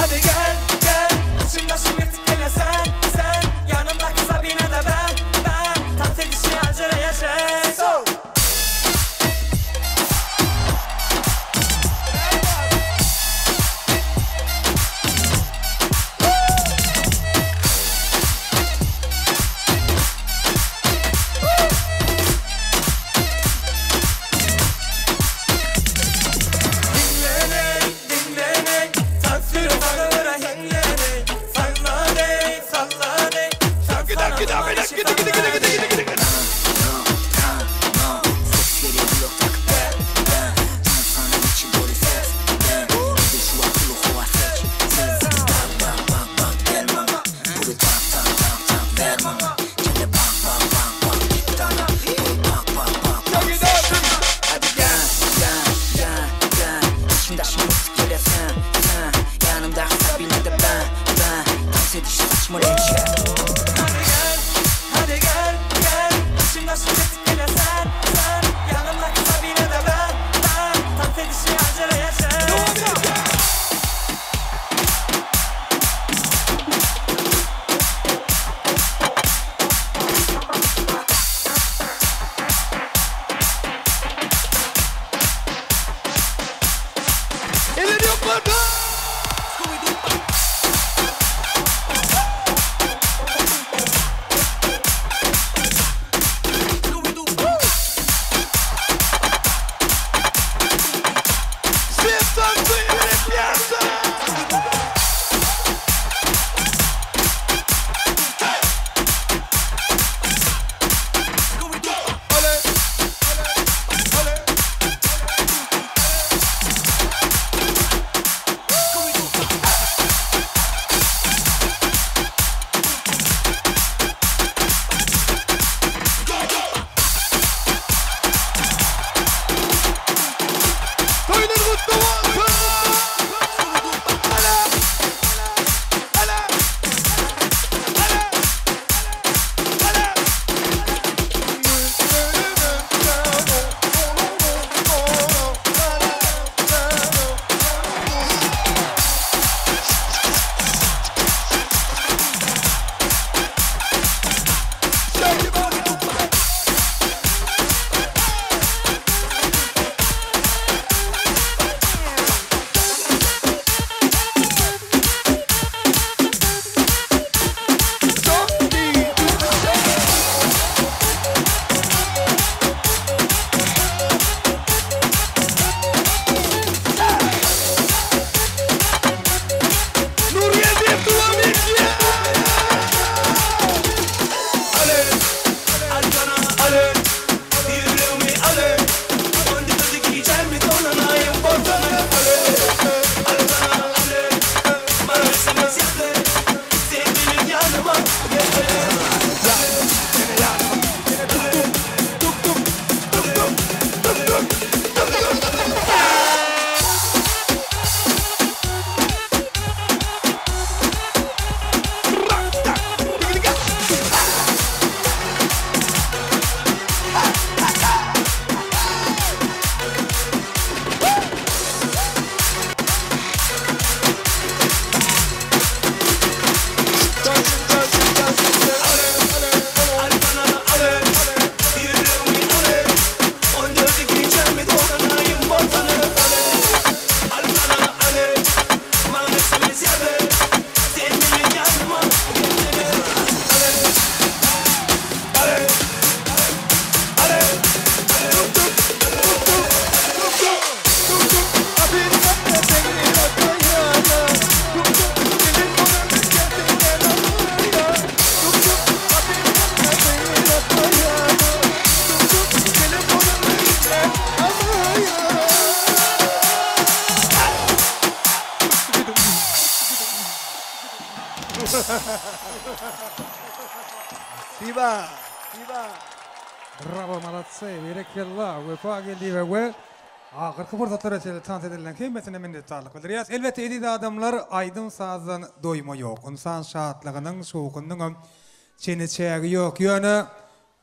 hadi gel, gel İçim daşım yırtık gele sen, sen Yanımdaki Sabine de ben, ben Dans edişi aceleye çek So! Dinlenek, dinlenek Sansür sağıra hinlenek Sallanek, sallanek Ses geliyor blok takıp ben ben Tansanın içi dolu ses ben Bir de şu akıllı hova seç Sen sıkı bak bak bak bak gel bana Bunu tak tak tak tak ver bana Kelle bak bak bak bak git dana Bunu bak bak bak bak seç Hadi gel gel gel gel İçim daşım yırtık gele sen sen Yanımda Sabine de ben ben Dans edişi saçma reçe Hadi gel, hadi gel, gel İçim daşım yırtık gele sen, sen Yanımdaki Sabine de ben, ben Dans edişi aceleye çek Eller yukarıda. Siba. Bravo maladcy berekella Wepa Geldiýewa we ahyrky pursatlara çenli tans edenleriň hemmesine minnetdarlyk bildirýäs. Elbetde eziz adamlar aýdym sazdan doýma ýok. Ynsan şatlygynyň şowhunynyňam çeni çägi ýok. Ýöne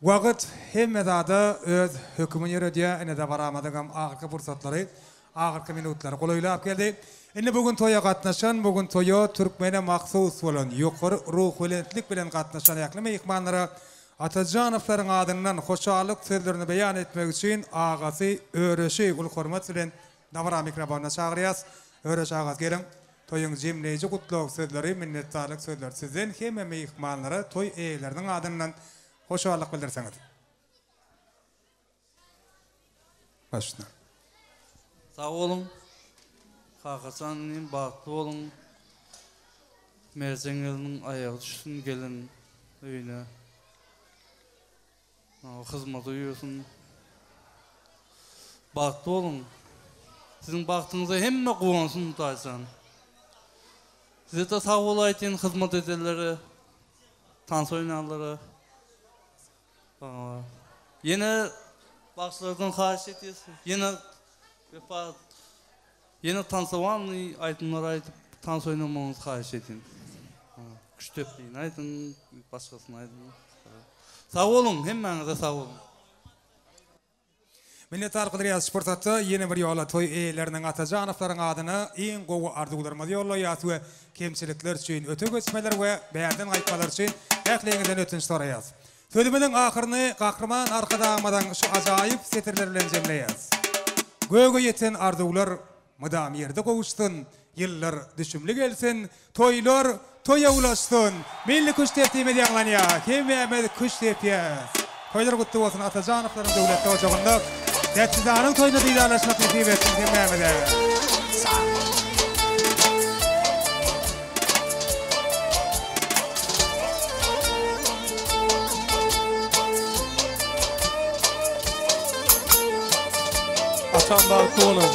Wagt hemme zada öz hökümini ýöredýär, ine dabaramyzyňam ahyrky pursatlary, ahyrky minutlary golaýlap geldi. Indi bu gün toýa gatnaşan, bu gün toýa türkmene mahsus bolan ýokary ruhubelentlik bilen gatnaşan ähli myhmanlara Atajanowlaryň adyndan hoşallyk sözlerini beýan etmek üçin agasy Öreşi uly hormat bilen dabara mikrofonyna çagyrýas. Öreş aga geliň, toýuň jemleýji gutlag sözleri, minnetdarlyk sözleri sizden hemme myhmanlara toý eýeleriniň adyndan hoşallyk bildirseňiz. Başla. Sag boluň. Kakajan inim bagtly boluň. Merjen gelniň aýagy düşsün gelin öýüne. Hyzmata ýörsün. Bagtly boluň. Siziň bagtyňyza hemme guwansyn Hudaýjan. Size-de sag bol aýtýan hyzmat edenlere, tans oýnanlara. Ýene bagşylardan haýyş edýäs. Ýene Wepa ýene tansowannyý aýdymlar aýdyp tans oýnamagyňyzy haýyş edýän. Küştdepdini aýdyň, başgasyny aýdyň. Sag boluň, hemmäňize sag boluň. Minnetdar gydyrýas şu pursatda ýene bir ýola toý eýeleriniň Atajanowlaryň adyna iň gowy arzuwlarymyzy ýollaýas we kemçilikler üçin öte geçmeler we bärden gaýtmalar üçin ähliňizden ötünç soraýas. Sözümiziň ahyryny Gahryman Arkadagymyzyň şu ajaýyp setirleri bilen jemleýäs. Göge ýeten arzuwlar mydam ýerde gowuşsyn, ýyllar düşümli gelsin, toýlar toýa ulaşsyn! Milli küştdepdimiz ýaňlanýar, hemmämiz küşt depýäs. Toýlar gutly bolsun Atajanowlaryň döwletli ojagynda Dätjidanyň toýunda didarlaşmak nesip etsin hemmämize. Atam bagtly boluň.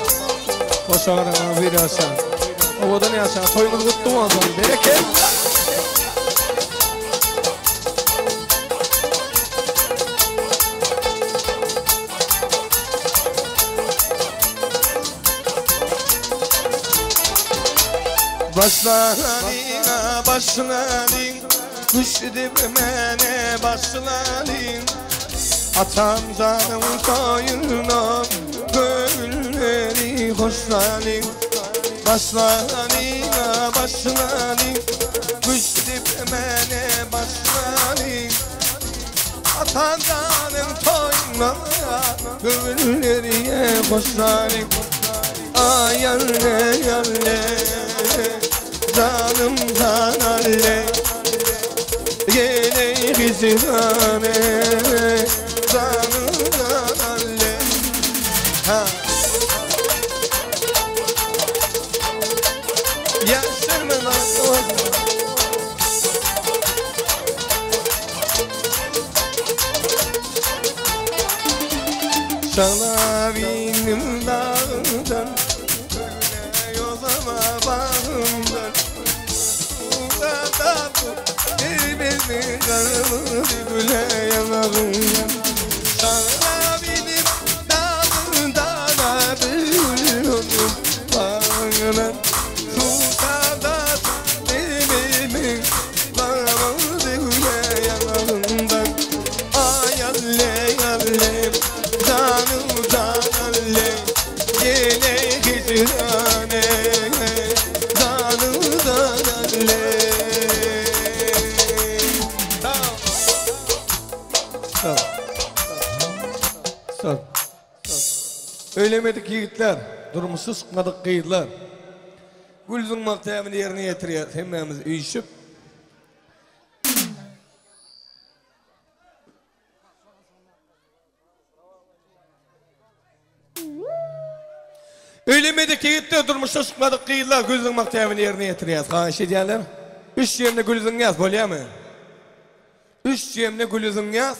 Hoş araňyz bir ýaşaň. Owadan ýaşaň. Toýuňyz gutly bolsun. Berekella. Başlalyň, başlalyň, Güç edip mene başlalyň. Atam janyň toýuna Köňülleri hoşlalyň. Başlalyň, başlalyň, Güç edip mene başlalyň. Atam janyň toýuna Köňülleri hoşlalyň. Aý alle alle Canım can alle Geley hicrane Canım can alle Ha Yaşarmı Şalabinim dağdan Öyle yozama bağımdan Uğrada bu Birbirini karımı güle yanağımdan Şalabinim dağdan Öyle bağımdan Sultada birbirini karımı güle yanağımdan Ay alle alle Canım can alle Yine hicrane Canım can alle Sag. Sag. Öýlemedik ýigitler, durmuşa çykmadyk gyzlar. Gül zyňmak däbini ýerine ýetirýäs hemmämiz üýşüp. Öýlenmedik ýigitler, durmuşa çykmadyk gyzlar gül zyňmak däbini ýerine ýetirýäs. Haýyş edýärler. Üç ýemne gül zyňýas, bolýamy? Üç ýemne güli zyňýas.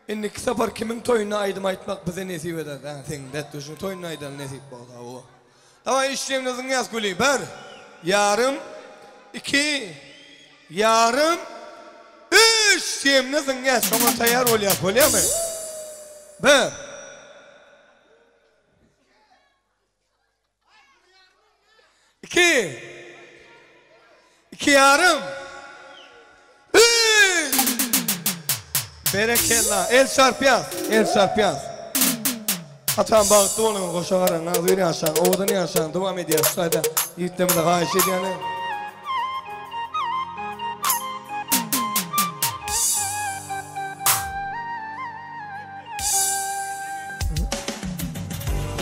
Indiki sapar kimiň toýunda aýdym aýtmak bize nesip eder? Hä, seň Dätduşyň toýunda aýdaly nesip bolsa. Hawa. Dawaý üç ýemne zyňýas güli. Bir, ýarym, iki. Ýarym, üç diýemde zyňýas, şoňa taýýar bolýas, bolýamy? Bir. Iki. Iki ýarym. Üç. Berekella. El çarpýas, el çarpýas. Atam bagtly boluň, goşa garaň, agzybir ýaşaň, owadan ýaşaň, dowam edýäs şu taýda. Ýigitlerimize haýyş edýän.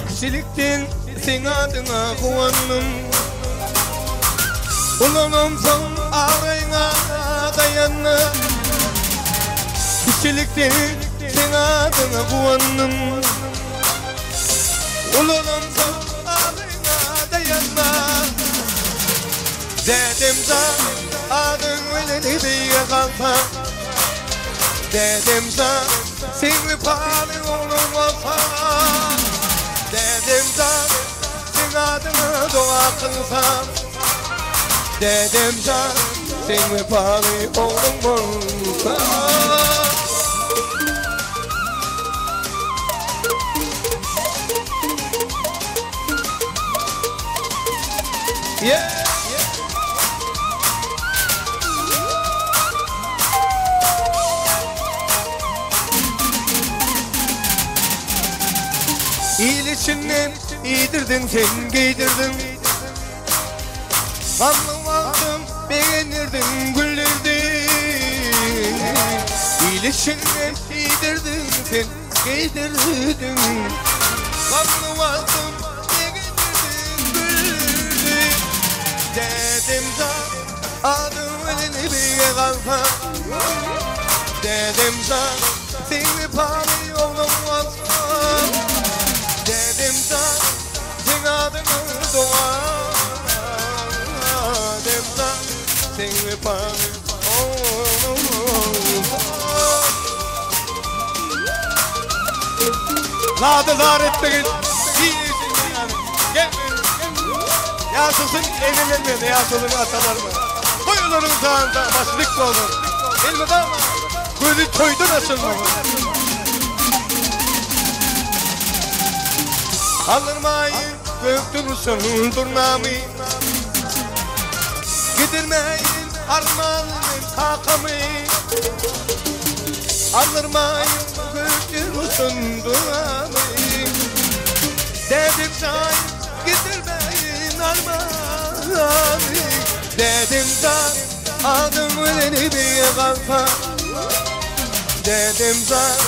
Kiçilikden seň adyňa guwandym. Ulanamsoň abraýyňa daýandym. Kiçilikden seň adyňa guwandym. Ulanamsoň abraýyňa daýandym. Dädem jan, adyň bilen beýige galsam. Dädem jan, seň wepaly ogluň bolsam. Dädem jan, seň adyňa doga kylsam. Dädem jan, seň wepaly ogluň bolsam. Yeah. Il içinden iýdirdiň sen geýdirdiň Gamly wagtym begendirdiň güldürdiň Il içinden iýdirdiň sen geýdirdiň Gamly wagtym begendirdiň güldürdiň Dädem jan adyň bilen beýge galsam Dädem jan seň wepaly ogluň bolsam Dädem jan seň adyňa doga Dädem jan seň wepaly ogluň bolsam Zady zar etmegin Ýaşasyn enelerimiz, ýaşasyn atalarymyz. Goý olaryň jany sag, başy dik bolsun. Elmydama gözi toýdan açylmasyn. Aldyrmaýyn gökden uçan durnamy. Gidirmäýin armanly men kakamy. Aldyrmaýyn gökden uçan durnamy. Dädem jan gidirmäýin armany. Dädem jan adyň bilen beýge galsa. Dädem jan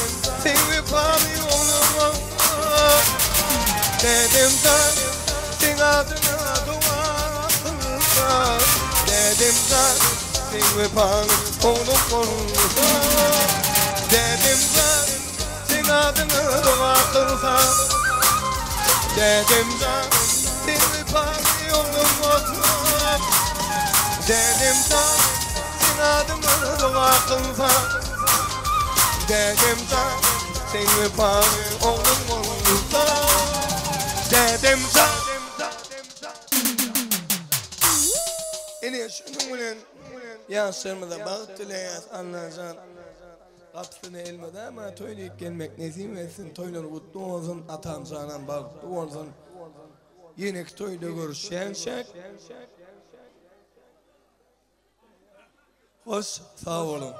seň wepaly ogluň bolsa. Dädem jan seň adyňa doga kylsa. Dädem jan seň wepaly ogluň bolsa. Dädem jan Seň adyňa doga kylsam Dädem jan Seň wepaly ogluň bolsam Dädem jan Seň adyňa doga kylsam Dädem jan Seň wepaly ogluň bolsam Dädem jan Ine şunuň bilen ýaşlarymyza bagt dileýäs Allajan. Gapysyna elmydama toý diýip gelmek nesip etsin toýlar gutly bolsun atamjanam bagtly bolsun ýeneki toýda görüşýänçäk hoş sag boluň.